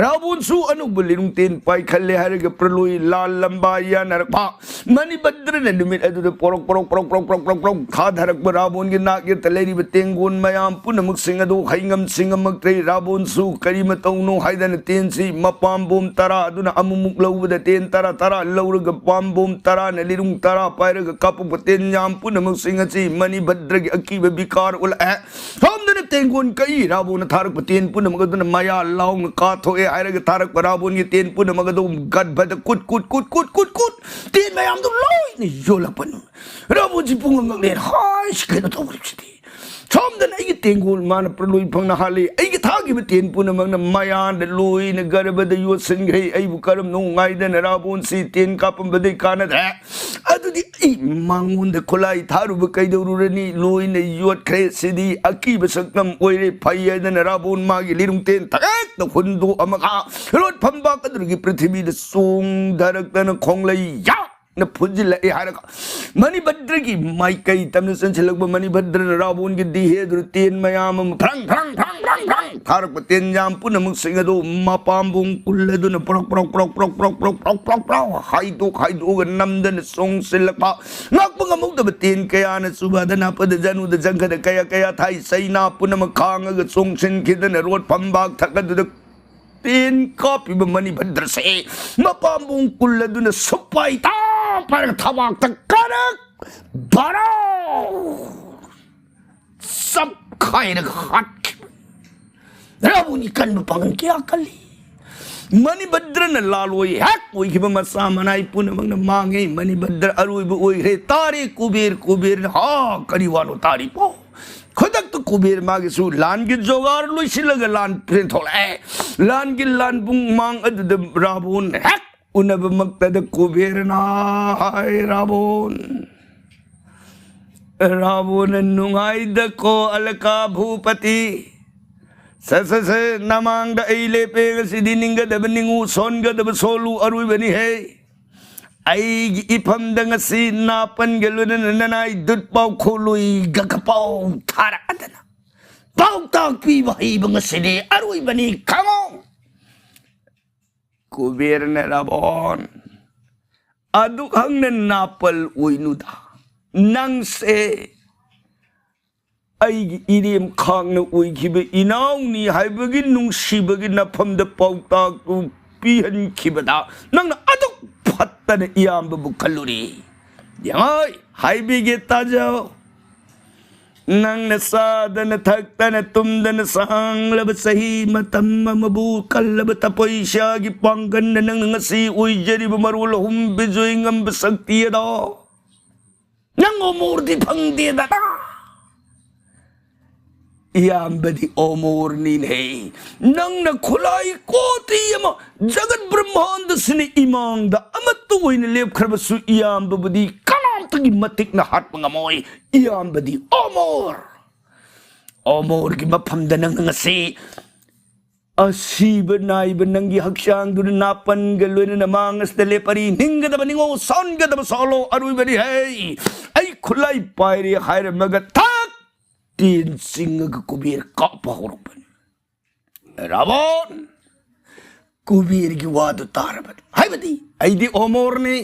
ꯔꯥꯕꯣꯟꯁꯨ ꯑꯅꯧꯕ ꯂꯤꯔꯨꯡ ꯇꯦꯟ ꯄꯥꯏꯈꯠꯂꯦ ꯍꯥꯏꯔꯒ ꯄ꯭ꯔꯂꯣꯏ ꯂꯥꯜ ꯂꯝꯕꯥ ꯌꯥꯅꯔꯛꯄ ꯃꯅꯤꯚꯗ꯭ꯔꯅ ꯅꯨꯃꯤꯠ ꯑꯗꯨꯗ ꯄꯣꯔꯣꯛ ꯄꯣꯔꯣꯛ ꯄꯣꯔꯣꯛ ꯄꯣꯔꯣꯛ ꯄꯣꯔꯣꯛ ꯄꯣꯔꯣꯛ ꯄꯣꯔꯣꯛ ꯊꯥꯊꯔꯛꯄ ꯔꯥꯕꯣꯟꯒꯤ ꯅꯥꯛ ꯌꯦꯠꯇ ꯂꯩꯔꯤꯕ ꯇꯦꯡꯒꯣꯟ ꯃꯌꯥꯝ ꯄꯨꯝꯅꯃꯛꯁꯤꯡ ꯑꯗꯨ ꯍꯩꯉꯝ ꯁꯤꯡꯉꯝꯃꯛꯇ꯭ꯔꯦ꯫ ꯔꯥꯕꯣꯟꯁꯨ ꯀꯔꯤ ꯃꯇꯧꯅꯣ ꯍꯥꯏꯗꯅ ꯇꯦꯟꯁꯤ ꯃꯄꯥꯝꯕꯣꯝ ꯇꯔꯥ ꯑꯗꯨꯅ ꯑꯃꯨꯛꯃꯨꯛ ꯂꯧꯕꯗ ꯇꯦꯟ ꯇꯔꯥ ꯇꯔꯥ ꯂꯧꯔꯒ ꯄꯥꯝꯕꯣꯝ ꯇꯔꯥꯅ ꯂꯤꯔꯨꯡ ꯇꯔꯥ ꯄꯥꯏꯔꯒ ꯀꯥꯞꯄꯛꯄ ꯇꯦꯟ ꯌꯥꯝ ꯄꯨꯝꯅꯃꯛꯁꯤꯡ ꯑꯁꯤ ꯃꯅꯤꯚꯗ꯭ꯔꯒꯤ ꯑꯀꯤꯕ ꯕꯤꯀꯥꯔ ꯎꯠꯂꯛꯑꯦ꯫ ꯁꯣꯝꯗꯅ ꯇꯦꯡꯒꯣꯟ ꯀꯛꯏ꯫ ꯔꯥꯕꯣꯟꯅ ꯊꯥꯔꯛꯄ ꯇꯦꯟ ꯄꯨꯝꯅꯃꯛ ꯑꯗꯨꯅ ꯃꯌꯥ ꯂꯥꯎꯅ ꯀꯥꯊꯣꯛꯑꯦ ꯍꯥꯏꯔꯒ ꯊꯥꯔꯛꯄ ꯔꯥꯕꯣꯟꯒꯤ ꯇꯦꯟ ꯄꯨꯝꯅꯃꯛ ꯑꯗꯨ ꯒꯠꯚꯗ ꯀꯨꯠ ꯀꯨꯠ ꯀꯨꯠ ꯀꯨꯠ ꯀꯨꯠ ꯀꯨꯠ ꯇꯦꯟ ꯃꯌꯥꯝꯗꯨ ꯂꯣꯏꯅ ꯌꯣꯜꯂꯛꯄꯅꯤ꯫ ꯔꯥꯕꯣꯟꯁꯤ ꯄꯨꯡꯉꯛ ꯉꯛꯂꯦ꯫ ꯍꯥꯏꯁ, ꯀꯩꯅꯣ ꯇꯧꯔꯤꯕꯁꯤꯗꯤ? ꯁꯣꯝꯗꯅ ꯑꯩꯒꯤ ꯇꯦꯡꯒꯣꯜ ꯃꯥꯅ ꯄ꯭ꯔꯂꯣꯏ ꯐꯪꯅ ꯍꯥꯜꯂꯤ꯫ ꯑꯩꯒꯤ ꯊꯥꯈꯤꯕ ꯇꯦꯟ ꯄꯨꯝꯅꯃꯛꯅ ꯃꯌꯥꯗ ꯂꯣꯏꯅ ꯒꯔꯚꯗ ꯌꯣꯠꯁꯤꯟꯈ꯭ꯔꯦ꯫ ꯑꯩꯕꯨ ꯀꯔꯝꯅꯣ ꯉꯥꯏꯗꯅ ꯔꯥꯕꯣꯟꯁꯤ ꯇꯦꯟ ꯀꯥꯞꯄꯝꯕꯗꯩ ꯀꯥꯟꯅꯗ꯭ꯔꯦ꯫ ꯑꯗꯨꯗꯤ ꯑꯩ ꯃꯉꯣꯟꯗ ꯈꯨꯠꯂꯥꯏ ꯊꯥꯔꯨꯕ ꯀꯩꯗꯧꯔꯨꯔꯅꯤ? ꯂꯣꯏꯅ ꯌꯣꯠꯈ꯭ꯔꯦ꯫ ꯁꯤꯗꯤ ꯑꯀꯤꯕ ꯁꯛꯇꯝ ꯑꯣꯏꯔꯦ꯫ ꯐꯩ ꯍꯥꯏꯗꯅ ꯔꯥꯕꯣꯟ ꯃꯥꯒꯤ ꯂꯤꯔꯨꯡ ꯇꯦꯟ ꯊꯛ ꯍꯦꯛꯇ ꯍꯨꯟꯗꯣꯛꯑꯝꯃꯒ ꯔꯣꯠ ꯐꯝꯕꯥꯛ ꯑꯗꯨꯗꯒꯤ ꯄ꯭ꯔꯤꯊꯤꯕꯤꯗ ꯆꯣꯡꯊꯔꯛꯇꯅ ꯈꯣꯡꯂꯩ ꯌꯥꯛꯅ ꯐꯨꯖꯤꯜꯂꯛꯑꯦ ꯍꯥꯏꯔꯒ ꯃꯅꯤꯚꯗ꯭ꯔꯒꯤ ꯃꯥꯏꯀꯩ ꯇꯝꯅ ꯆꯪꯁꯤꯜꯂꯛꯄ ꯃꯅꯤꯚꯗ꯭ꯔꯅ ꯔꯥꯕꯣꯟꯒꯤ ꯗꯤꯍꯦꯗꯨꯗ ꯇꯦꯟ ꯃꯌꯥꯝ ꯑꯃ ꯐ꯭ꯔꯪ ꯐ꯭ꯔꯪ ꯐ꯭ꯔꯪ ꯐ꯭ꯔꯪ ꯐ꯭ꯔꯪ ꯊꯥꯔꯛꯄ ꯇꯤꯟꯖꯥꯝ ꯄꯨꯝꯅꯃꯛꯁꯤꯡ ꯑꯗꯨ ꯃꯄꯥꯝꯕꯣꯝ ꯀꯨꯜ ꯑꯗꯨꯅ ꯄ꯭ꯔꯣꯛ ꯄ꯭ꯔꯣꯛ ꯄ꯭ꯔꯣꯛ ꯄ꯭ꯔꯣꯛ ꯄ꯭ꯔꯣꯛ ꯄ꯭ꯔꯣꯛ ꯄ꯭ꯔꯣꯛ ꯄ꯭ꯔꯣꯛ ꯄ꯭ꯔꯣꯛ ꯍꯥꯏꯗꯣꯛ ꯍꯥꯏꯗꯣꯛꯑꯒ ꯅꯝꯗꯅ ꯆꯣꯡꯁꯤꯜꯂꯛꯄ꯫ ꯉꯥꯛꯄ ꯉꯝꯍꯧꯗꯕ ꯇꯤꯟ ꯀꯌꯥꯅ ꯆꯨꯕꯗ ꯅꯥꯄꯗ ꯖꯅꯨꯗ ꯖꯪꯈꯗ ꯀꯌꯥ ꯀꯌꯥ ꯊꯥꯏ ꯆꯩꯅꯥ ꯄꯨꯝꯅꯃꯛ ꯈꯥꯡꯉꯒ ꯆꯣꯡꯁꯤꯟꯈꯤꯗꯅ ꯔꯣꯠ ꯐꯝꯕꯥꯛ ꯊꯛ ꯑꯗꯨꯗ ꯇꯤꯟ ꯀꯥꯞꯄꯤꯕ ꯃꯅꯤꯚꯗ꯭ꯔꯁꯦ ꯃꯄꯥꯝꯕꯣꯝ ꯀꯨꯜ ꯑꯗꯨꯅ ꯁꯨꯞꯄꯥꯏ ꯇꯥ ꯄꯥꯏꯔꯒ ꯊꯕꯥꯛꯇ ꯀꯔꯛ ꯕꯥꯔꯣ ꯆꯞꯈꯥꯏꯔꯒ ꯍꯥꯠꯈꯤꯕ꯫ ꯔꯥꯕꯨꯅꯤ ꯀꯟꯕ ꯄꯥꯡꯒꯜ ꯀꯌꯥ ꯀꯜꯂꯤ꯫ ꯃꯅꯤꯚꯗ꯭ꯔꯅ ꯂꯥꯜꯂꯣꯏ ꯍꯦꯛ ꯑꯣꯏꯈꯤꯕ ꯃꯆꯥ ꯃꯅꯥꯏ ꯄꯨꯝꯅꯃꯛꯅ ꯃꯥꯡꯉꯦ꯫ ꯃꯅꯤꯚꯗ꯭ꯔ ꯑꯔꯣꯏꯕ ꯑꯣꯏꯈ꯭ꯔꯦ꯫ ꯇꯥꯔꯦ ꯀꯨꯕꯦꯔ, ꯀꯨꯕꯦꯔꯅ, "ꯍꯥ, ꯀꯔꯤ ꯋꯥꯅꯣ ꯇꯥꯔꯤꯕꯣ?" ꯈꯨꯗꯛꯇ ꯀꯨꯕꯦꯔ ꯃꯥꯒꯤꯁꯨ ꯂꯥꯟꯒꯤ ꯖꯣꯒꯥꯔ ꯂꯣꯏꯁꯤꯜꯂꯒ ꯂꯥꯟ ꯄꯦꯟꯊꯣꯛꯂꯛꯑꯦ꯫ ꯂꯥꯟꯒꯤ ꯂꯥꯟꯕꯨꯡ ꯃꯥꯡ ꯑꯗꯨꯗ ꯔꯥꯕꯣꯟ ꯍꯦꯛ ꯎꯅꯕꯃꯛꯇꯗ ꯀꯨꯕꯦꯔꯅ ꯍꯥꯏ, "ꯔꯥꯕꯣꯟ, ꯔꯥꯕꯣꯟ ꯅꯨꯡꯉꯥꯏꯗꯀꯣ ꯑꯂꯀꯥ ꯚꯨꯄꯇꯤ꯫ ꯁꯦ, ꯁꯦ, ꯁꯦ, ꯅꯃꯥꯡꯗ ꯑꯩ ꯂꯦꯞꯄꯦ꯫ ꯉꯁꯤꯗꯤ ꯅꯤꯡꯒꯗꯕ ꯅꯤꯡꯉꯨ, ꯁꯣꯟꯒꯗꯕ ꯁꯣꯜꯂꯨ, ꯑꯔꯣꯏꯕꯅꯤ ꯍꯦ꯫ ꯑꯩꯒꯤ ꯏꯐꯝꯗ ꯉꯁꯤ ꯅꯥꯄꯟꯒ ꯂꯣꯏꯅꯅ ꯅꯅꯥꯏ ꯗꯨꯠ ꯄꯥꯎ ꯈꯣꯂꯣꯏ ꯒꯒ ꯄꯥꯎ ꯊꯥꯔꯛꯑꯗꯅ ꯄꯥꯎꯇꯥꯛ ꯄꯤꯕ ꯍꯩꯕ ꯉꯁꯤꯗꯤ ꯑꯔꯣꯏꯕꯅꯤ ꯈꯪꯉꯣ꯫" ꯀꯨꯕꯦꯔꯅ, "ꯔꯥꯕꯣꯟ, ꯑꯗꯨꯛ ꯍꯪꯅ ꯅꯥꯄꯜ ꯑꯣꯏꯅꯨꯗ꯫ ꯅꯪꯁꯦ ꯑꯩꯒꯤ ꯏꯔꯦꯝ ꯈꯥꯡꯅ ꯑꯣꯏꯈꯤꯕ ꯏꯅꯥꯎꯅꯤ ꯍꯥꯏꯕꯒꯤ ꯅꯨꯡꯁꯤꯕꯒꯤ ꯅꯐꯝꯗ ꯄꯥꯎꯇꯥꯛꯇꯨ ꯄꯤꯍꯟꯈꯤꯕꯗ ꯅꯪꯅ ꯑꯗꯨꯛ ꯐꯠꯇꯅ ꯏꯌꯥꯝꯕꯕꯨ ꯈꯜꯂꯨꯔꯤ꯫ ꯌꯦꯡꯉꯣꯏ, ꯍꯥꯏꯕꯤꯒꯦ ꯇꯥꯖꯧ꯫ ꯅꯪꯅ ꯆꯥꯗꯅ ꯊꯛꯇꯅ ꯇꯨꯝꯗꯅ ꯁꯥꯡꯂꯕ ꯆꯍꯤ ꯃꯇꯝ ꯑꯃꯕꯨ ꯀꯜꯂꯕ ꯇꯄꯩꯁꯥꯒꯤ ꯄꯥꯡꯒꯜꯅ ꯅꯪꯅ ꯉꯁꯤ ꯑꯣꯏꯖꯔꯤꯕ ꯃꯔꯣꯜ ꯑꯍꯨꯝ ꯕꯤꯖꯣꯏ ꯉꯝꯕ ꯁꯛꯇꯤ ꯑꯗꯣ ꯅꯪ ꯑꯣꯃꯣꯔꯗꯤ ꯐꯪꯗꯦꯗꯅ꯫ ꯏꯌꯥꯝꯕꯗꯤ ꯑꯣꯃꯣꯔꯅꯤꯅꯦ꯫ ꯅꯪꯅ ꯈꯨꯠꯂꯥꯏ ꯀꯣꯇꯤ ꯑꯃ ꯖꯒꯠ ꯕ꯭ꯔꯍ꯭ꯃꯥꯟꯗꯁꯤꯅ ꯏꯃꯥꯡꯗ ꯑꯃꯠꯇ ꯑꯣꯏꯅ ꯂꯦꯞꯈ꯭ꯔꯕꯁꯨ ꯏꯌꯥꯝꯕꯕꯨꯗꯤ ꯀꯅꯥꯝꯇꯒꯤ ꯃꯇꯤꯛꯅ ꯍꯥꯠꯄ ꯉꯝꯃꯣꯏ꯫ ꯏꯌꯥꯝꯕꯗꯤ ꯑꯣꯃꯣꯔ꯫ ꯑꯣꯃꯣꯔꯒꯤ ꯃꯐꯝꯗ ꯅꯪꯅ ꯉꯁꯤ ꯑꯁꯤꯕ ꯅꯥꯏꯕ ꯅꯪꯒꯤ ꯍꯛꯆꯥꯡꯗꯨꯅ ꯅꯥꯄꯟꯒ ꯂꯣꯏꯅꯅ ꯃꯥꯡ ꯑꯁꯤꯗ ꯂꯦꯞꯄꯔꯤ꯫ ꯅꯤꯡꯒꯗꯕ ꯅꯤꯡꯉꯣ, ꯁꯣꯟꯒꯗꯕ ꯁꯣꯜꯂꯣ, ꯑꯔꯣꯏꯕꯅꯤ ꯍꯦ꯫ ꯑꯩ ꯈꯨꯠꯂꯥꯏ ꯄꯥꯏꯔꯦ ꯍꯥꯏꯔꯝꯃꯒ ꯊꯛ ꯇꯦꯟ ꯆꯤꯡꯉꯒ ꯀꯨꯕꯦꯔ ꯀꯥꯞꯄ ꯍꯧꯔꯛꯄꯅꯤ꯫ ꯔꯥꯕꯣꯟ, ꯀꯨꯕꯦꯔꯒꯤ ꯋꯥꯗꯨ ꯇꯥꯔꯕ꯫ ꯍꯥꯏꯕꯗꯤ ꯑꯩꯗꯤ ꯑꯣꯃꯣꯔꯅꯤ,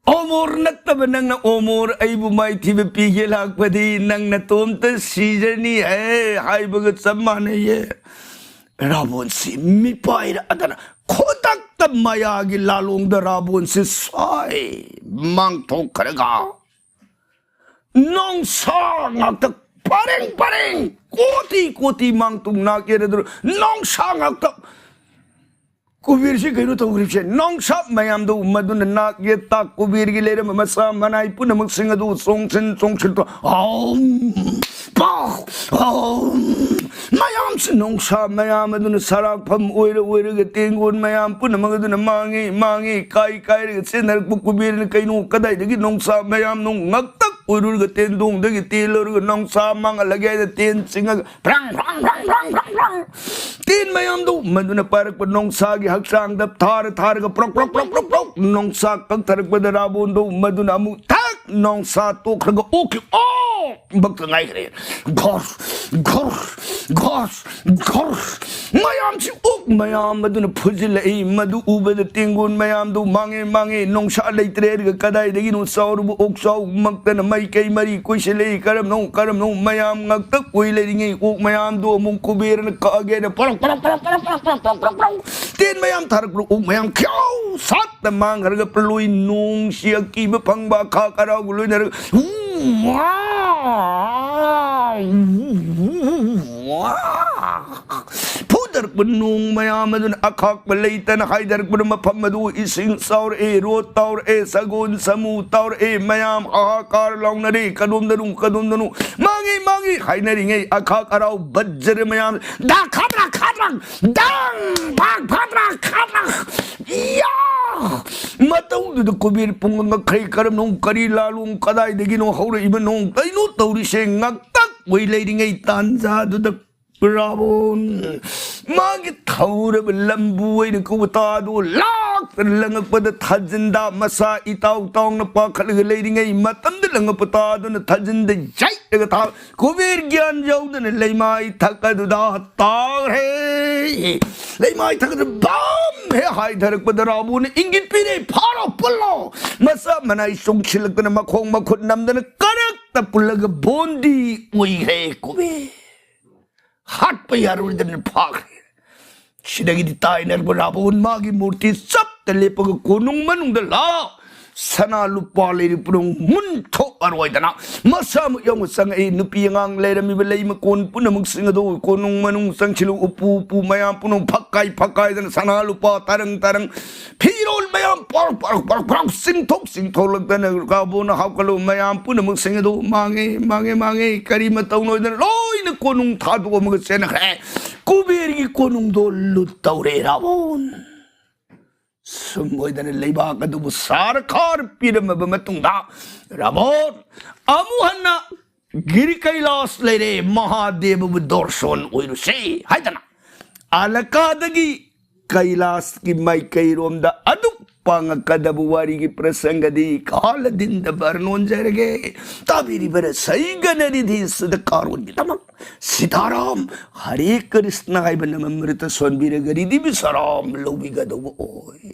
ꯑꯣꯃꯣꯔ ꯅꯠꯇꯕ ꯅꯪꯅ ꯑꯣꯃꯣꯔ ꯑꯩꯕꯨ ꯃꯥꯏꯊꯤꯕ ꯄꯤꯒꯦ ꯂꯥꯛꯄꯗꯤ ꯅꯪ ꯅꯇꯣꯝꯇ ꯁꯤꯖꯅꯤ ꯍꯦ ꯍꯥꯏꯕꯒ ꯆꯞ ꯃꯥꯟꯅꯩꯌꯦ꯫ ꯔꯥꯕꯣꯟꯁꯤ ꯃꯤꯄꯥꯏꯔꯛꯑꯗꯅ ꯈꯨꯗꯛꯇ ꯃꯌꯥꯒꯤ ꯂꯥꯂꯣꯡꯗ ꯔꯥꯕꯣꯟꯁꯤ ꯁ꯭ꯋꯥꯏ ꯃꯥꯡꯊꯣꯛꯈ꯭ꯔꯒ ꯅꯣꯡꯁꯥ ꯉꯥꯛꯇ ꯄꯔꯦꯡ ꯄꯔꯦꯡ ꯀꯣꯇꯤ ꯀꯣꯇꯤ ꯃꯥꯡꯇꯨꯡ ꯅꯥꯛ ꯌꯦꯠ ꯑꯗꯨ ꯅꯣꯡꯁꯥ ꯉꯥꯛꯇ꯫ ꯀꯨꯕꯦꯔꯁꯤ ꯀꯩꯅꯣ ꯇꯧꯈ꯭ꯔꯤꯕꯁꯦ, ꯅꯣꯡꯁꯥ ꯃꯌꯥꯝꯗꯣ ꯃꯗꯨꯅ ꯅꯥꯛ ꯌꯦꯠ ꯇꯥꯛ ꯀꯨꯕꯦꯔꯒꯤ ꯂꯩꯔꯝꯕ ꯃꯁꯥ ꯃꯅꯥꯏ ꯄꯨꯝꯅꯃꯛꯁꯤꯡ ꯑꯗꯨ ꯆꯣꯡꯁꯤꯟ ꯆꯣꯡꯁꯤꯟ ꯇꯧ-, ꯑꯥꯎꯝ, ꯄꯥꯎ, ꯑꯥꯎꯝ꯫ ꯃꯌꯥꯝꯁꯤ ꯅꯣꯡꯁꯥ ꯃꯌꯥꯝ ꯑꯗꯨꯅ ꯁꯔꯥꯛꯐꯝ ꯑꯣꯏꯔ ꯑꯣꯏꯔꯒ ꯇꯦꯡꯒꯣꯟ ꯃꯌꯥꯝ ꯄꯨꯝꯅꯃꯛ ꯑꯗꯨꯅ ꯃꯥꯡꯉꯤ, ꯃꯥꯡꯉꯤ, ꯀꯥꯏ ꯀꯥꯏꯔꯒ ꯆꯦꯟꯅꯔꯛꯄ ꯀꯨꯕꯦꯔꯅ ꯀꯩꯅꯣ ꯀꯗꯥꯏꯗꯒꯤ ꯅꯣꯡꯁꯥ ꯃꯌꯥꯝꯅꯣ ꯉꯛꯇ ꯑꯣꯏꯔꯨꯔꯒ ꯇꯦꯟꯗꯣꯡꯗꯒꯤ ꯇꯦꯜꯂꯨꯔꯒ ꯅꯣꯡꯁꯥ ꯃꯥꯡꯍꯜꯂꯒꯦ ꯍꯥꯏꯅ ꯇꯦꯟ ꯆꯤꯡꯉꯒ ꯐ꯭ꯔꯥꯡ, ꯐ꯭ꯔꯥꯡ, ꯐ꯭ꯔꯥꯡ, ꯐ꯭ꯔꯥꯡ, ꯐ꯭ꯔꯥꯡ, ꯐ꯭ꯔꯥꯡ꯫ ꯇꯦꯟ ꯃꯌꯥꯝꯗꯣ ꯃꯗꯨꯅ ꯄꯥꯏꯔꯛꯄ ꯅꯣꯡꯁꯥꯒꯤ ꯍꯛꯆꯥꯡꯗ ꯊꯥꯔ ꯊꯥꯔꯒ ꯄ꯭ꯔꯣꯛ, ꯄ꯭ꯔꯣꯛ, ꯄ꯭ꯔꯣꯛ, ꯄ꯭ꯔꯣꯛ, ꯄ꯭ꯔꯣꯛ ꯅꯣꯡꯁꯥ ꯀꯛꯊꯔꯛꯄꯗ ꯔꯥꯕꯣꯟꯗꯣ ꯃꯗꯨꯅ ꯑꯃꯨꯛ ꯊꯛ ꯅꯣꯡꯁꯥ ꯇꯣꯛꯈ꯭ꯔꯒ ꯑꯣꯛꯈꯤ ꯑꯣ ꯕꯛꯇ ꯉꯥꯏꯈ꯭ꯔꯦ꯫ ꯘꯣꯔ, ꯘꯣꯔ, ꯘꯣꯔ, ꯘꯣꯔ꯫ ꯃꯌꯥꯝꯁꯤ ꯑꯣꯛ ꯃꯌꯥꯝ ꯑꯗꯨꯅ ꯐꯨꯖꯤꯜꯂꯛꯏ꯫ ꯃꯗꯨ ꯎꯕꯗ ꯇꯦꯡꯒꯣꯟ ꯃꯌꯥꯝꯗꯨ ꯃꯥꯡꯉꯦ, ꯃꯥꯡꯉꯦ, ꯅꯣꯡꯁꯥ ꯂꯩꯇ꯭ꯔꯦ ꯍꯥꯏꯔꯒ ꯀꯗꯥꯏꯗꯒꯤꯅꯣ ꯆꯥꯎꯔꯕ ꯑꯣꯛ ꯆꯥꯎꯃꯛꯇꯅ ꯃꯥꯏꯀꯩ ꯃꯔꯤ ꯀꯣꯏꯁꯤꯜꯂꯛꯏ꯫ ꯀꯔꯝꯅꯣ, ꯀꯔꯝꯅꯣ ꯃꯌꯥꯝ ꯉꯥꯛꯇ ꯀꯣꯏ ꯂꯩꯔꯤꯉꯩ ꯑꯣꯛ ꯃꯌꯥꯝꯗꯨ ꯑꯃꯨꯛ ꯀꯨꯕꯦꯔꯅ ꯀꯛꯑꯒꯦꯅ ꯄꯔꯛ, ꯄꯔꯛ, ꯄꯔꯛ꯫ ꯇꯦꯟ ꯃꯌꯥꯝ ꯊꯥꯔꯛꯄ꯭ꯔꯣ ꯑꯣꯛ ꯃꯌꯥꯝ ꯈ꯭ꯌꯥꯎ ꯁꯥꯠꯇ ꯃꯥꯡꯈ꯭ꯔꯒ ꯄ꯭ꯔꯂꯣꯏ ꯅꯣꯡꯁꯤ ꯑꯀꯤꯕ ꯐꯪꯕ ꯑꯈꯥꯛ ꯑꯔꯥꯎꯒ ꯂꯣꯏꯅꯔꯒ ꯐꯨꯗꯔꯛꯄ ꯅꯣꯡ ꯃꯌꯥꯝ ꯑꯗꯨꯅ ꯑꯈꯥꯛꯄ ꯂꯩꯇꯅ ꯍꯥꯏꯗꯔꯛꯄꯅ ꯃꯐꯝ ꯑꯗꯨ ꯏꯁꯤꯡ ꯆꯥꯎꯔꯛꯑꯦ, ꯔꯣꯠ ꯇꯥꯎꯔꯛꯑꯦ, ꯁꯒꯣꯜ ꯁꯃꯨ ꯇꯥꯎꯔꯛꯑꯦ, ꯃꯌꯥꯝ ꯍꯥꯍꯥꯀꯥꯔ ꯂꯥꯎꯅꯔꯦ, ꯀꯗꯣꯝꯗꯅꯣ, ꯀꯗꯣꯝꯗꯅꯣ, ꯃꯥꯡꯉꯤ, ꯃꯥꯡꯉꯤ ꯍꯥꯏꯅꯔꯤꯉꯩ ꯑꯈꯥꯛ ꯑꯔꯥꯎ ꯕꯖꯔ ꯃꯌꯥꯝ ꯗꯥ ꯈꯥꯗ꯭ꯔꯥ ꯈꯥꯗ꯭ꯔꯥ ꯗꯥꯡ ꯐꯥꯛ ꯐꯥꯗ꯭ꯔꯥ ꯈꯥꯗ꯭ꯔꯥ ꯌꯥ! ꯃꯇꯧꯗꯨꯗ ꯀꯨꯕꯦꯔ ꯄꯨꯡꯉꯛ ꯉꯛꯈ꯭ꯔꯦ꯫ ꯀꯔꯝꯅꯣ, ꯀꯔꯤ ꯂꯥꯂꯣꯡ, ꯀꯗꯥꯏꯗꯒꯤꯅꯣ ꯍꯧꯔꯛꯏꯕ ꯅꯣꯡ, ꯀꯩꯅꯣ ꯇꯧꯔꯤꯁꯦ? ꯉꯛꯇꯛ ꯑꯣꯏ ꯂꯩꯔꯤꯉꯩ ꯇꯥꯟꯖꯥꯗꯨꯗ ꯔꯥꯕꯣꯟ ꯃꯥꯒꯤ ꯊꯧꯔꯕ ꯂꯝꯕꯨ ꯑꯣꯏꯅ ꯀꯧꯕ ꯇꯥꯗꯨ ꯂꯥꯛꯇꯅ ꯂꯪꯉꯛꯄꯗ ꯊꯥꯖꯤꯟꯗ ꯃꯁꯥ ꯏꯇꯥꯎ ꯇꯥꯎꯅ ꯄꯥꯈꯠꯂꯒ ꯂꯩꯔꯤꯉꯩ ꯃꯇꯝꯗ ꯂꯪꯉꯛꯄ ꯇꯥꯗꯨꯅ ꯊꯥꯖꯤꯟꯗ ꯌꯩꯔꯒ ꯊꯥ ꯀꯨꯕꯦꯔ ꯒ꯭ꯌꯥꯟ ꯌꯧꯗꯅ ꯂꯩꯃꯥꯏ ꯊꯛ ꯑꯗꯨꯗ ꯇꯥꯈ꯭ꯔꯦ꯫ ꯂꯩꯃꯥꯏ ꯊꯛ ꯑꯗꯨ ꯕꯥꯝ ꯍꯦꯛ ꯍꯥꯏꯊꯔꯛꯄꯗ ꯔꯥꯕꯣꯟꯅ ꯏꯪꯒꯤꯠ ꯄꯤꯔꯦ, "ꯐꯥꯔꯣ, ꯄꯨꯜꯂꯣ!" ꯃꯁꯥ ꯃꯅꯥꯏ ꯆꯣꯡꯁꯤꯜꯂꯛꯇꯅ ꯃꯈꯣꯡ ꯃꯈꯨꯠ ꯅꯝꯗꯅ ꯀꯔꯛꯇ ꯄꯨꯜꯂꯒ ꯕꯣꯟꯗꯤ ꯑꯣꯏꯈ꯭ꯔꯦ ꯀꯨꯕꯦꯔ꯫ ꯍꯥꯠꯄ ꯌꯥꯔꯣꯏꯗꯅ ꯐꯥꯈ꯭ꯔꯦ꯫ ꯁꯤꯗꯒꯤꯗꯤ ꯇꯥꯏꯅꯔꯕ ꯔꯥꯕꯣꯟ ꯃꯥꯒꯤ ꯃꯨꯔꯇꯤ ꯆꯞꯇ ꯂꯦꯞꯄꯒ ꯀꯣꯅꯨꯡ ꯃꯅꯨꯡꯗ ꯂꯥ ꯁꯅꯥ ꯂꯨꯄꯥ ꯂꯩꯔꯤ ꯄꯨꯝꯅꯃꯛ ꯃꯨꯟ ꯊꯣꯛꯑꯔꯣꯏꯗꯅ ꯃꯁꯥꯃꯛ ꯌꯥꯎꯅ ꯆꯪꯉꯛꯏ꯫ ꯅꯨꯄꯤ ꯑꯉꯥꯡ ꯂꯩꯔꯝꯃꯤꯕ ꯂꯩ ꯃꯀꯣꯟ ꯄꯨꯝꯅꯃꯛꯁꯤꯡ ꯑꯗꯨ ꯀꯣꯅꯨꯡ ꯃꯅꯨꯡ ꯆꯪꯁꯤꯜꯂꯨ ꯎꯄꯨ ꯎꯄꯨ ꯃꯌꯥꯝ ꯄꯨꯝꯅꯃꯛ ꯐꯛꯀꯥꯏ ꯐꯛꯀꯥꯏꯗꯅ ꯁꯅꯥ ꯂꯨꯄꯥ ꯇꯔꯪ ꯇꯔꯪ ꯐꯤꯔꯣꯜ ꯃꯌꯥꯝ ꯄꯔꯛ ꯄꯔꯛ ꯄꯔꯛ ꯄꯔꯛ ꯆꯤꯡꯊꯣꯛ ꯆꯤꯡꯊꯣꯛꯂꯛꯇꯅ ꯔꯥꯕꯣꯟꯅ ꯍꯥꯞꯀꯠꯂꯨ ꯃꯌꯥꯝ ꯄꯨꯝꯅꯃꯛꯁꯤꯡ ꯑꯗꯨ ꯃꯥꯡꯉꯦ, ꯃꯥꯡꯉꯦ, ꯃꯥꯡꯉꯦ꯫ ꯀꯔꯤ ꯃꯇꯧꯅꯣꯗꯅ ꯂꯣꯏꯅ ꯀꯣꯅꯨꯡ ꯊꯥꯗꯣꯛꯑꯝꯃꯒ ꯆꯦꯟꯅꯈ꯭ꯔꯦ꯫ ꯀꯨꯕꯦꯔꯒꯤ ꯀꯣꯅꯨꯡꯗꯣ ꯂꯨꯠ ꯇꯧꯔꯦ ꯔꯥꯕꯣꯟ꯫ ꯁꯨꯝ ꯑꯣꯏꯗꯅ ꯂꯩꯕꯥꯛ ꯑꯗꯨꯕꯨ ꯁꯥꯔ ꯈꯥꯔ ꯄꯤꯔꯝꯃꯕ ꯃꯇꯨꯡꯗ ꯔꯥꯕꯣꯟ ꯑꯃꯨꯛ ꯍꯟꯅ ꯒꯤꯔꯤ ꯀꯩꯂꯥꯁ ꯂꯩꯔꯦ, ꯃꯍꯥꯗꯦꯕꯕꯨ ꯗꯣꯔꯁꯣꯟ ꯑꯣꯏꯔꯨꯁꯦ ꯍꯥꯏꯗꯅ ꯑꯂꯀꯥꯗꯒꯤ ꯀꯩꯂꯥꯁꯀꯤ ꯃꯥꯏꯀꯩꯔꯣꯝꯗ ꯑꯗꯨꯛ ꯄꯥꯡꯉꯛꯀꯗꯕ ꯋꯥꯔꯤꯒꯤ ꯄ꯭ꯔꯁꯪꯒꯗꯤ ꯀꯥꯂꯗꯤꯟꯗ ꯕꯔꯅꯣꯟꯖꯔꯒꯦ꯫ ꯇꯥꯕꯤꯔꯤꯕ ꯔꯁꯩꯒꯅꯔꯤꯗꯤ ꯁꯤꯗ ꯀꯥꯔꯣꯟꯒꯤꯗꯃꯛ ꯁꯤꯗꯥꯔꯥꯝ ꯍꯔꯦ ꯀ꯭ꯔꯤꯁꯅ ꯍꯥꯏꯕ ꯅꯃꯃ꯭ꯔꯤꯇ ꯁꯣꯟꯕꯤꯔꯒ ꯔꯤꯗꯤ ꯕꯤꯁꯔꯥꯝ ꯂꯧꯕꯤꯒꯗꯧꯕ ꯑꯣꯏ꯫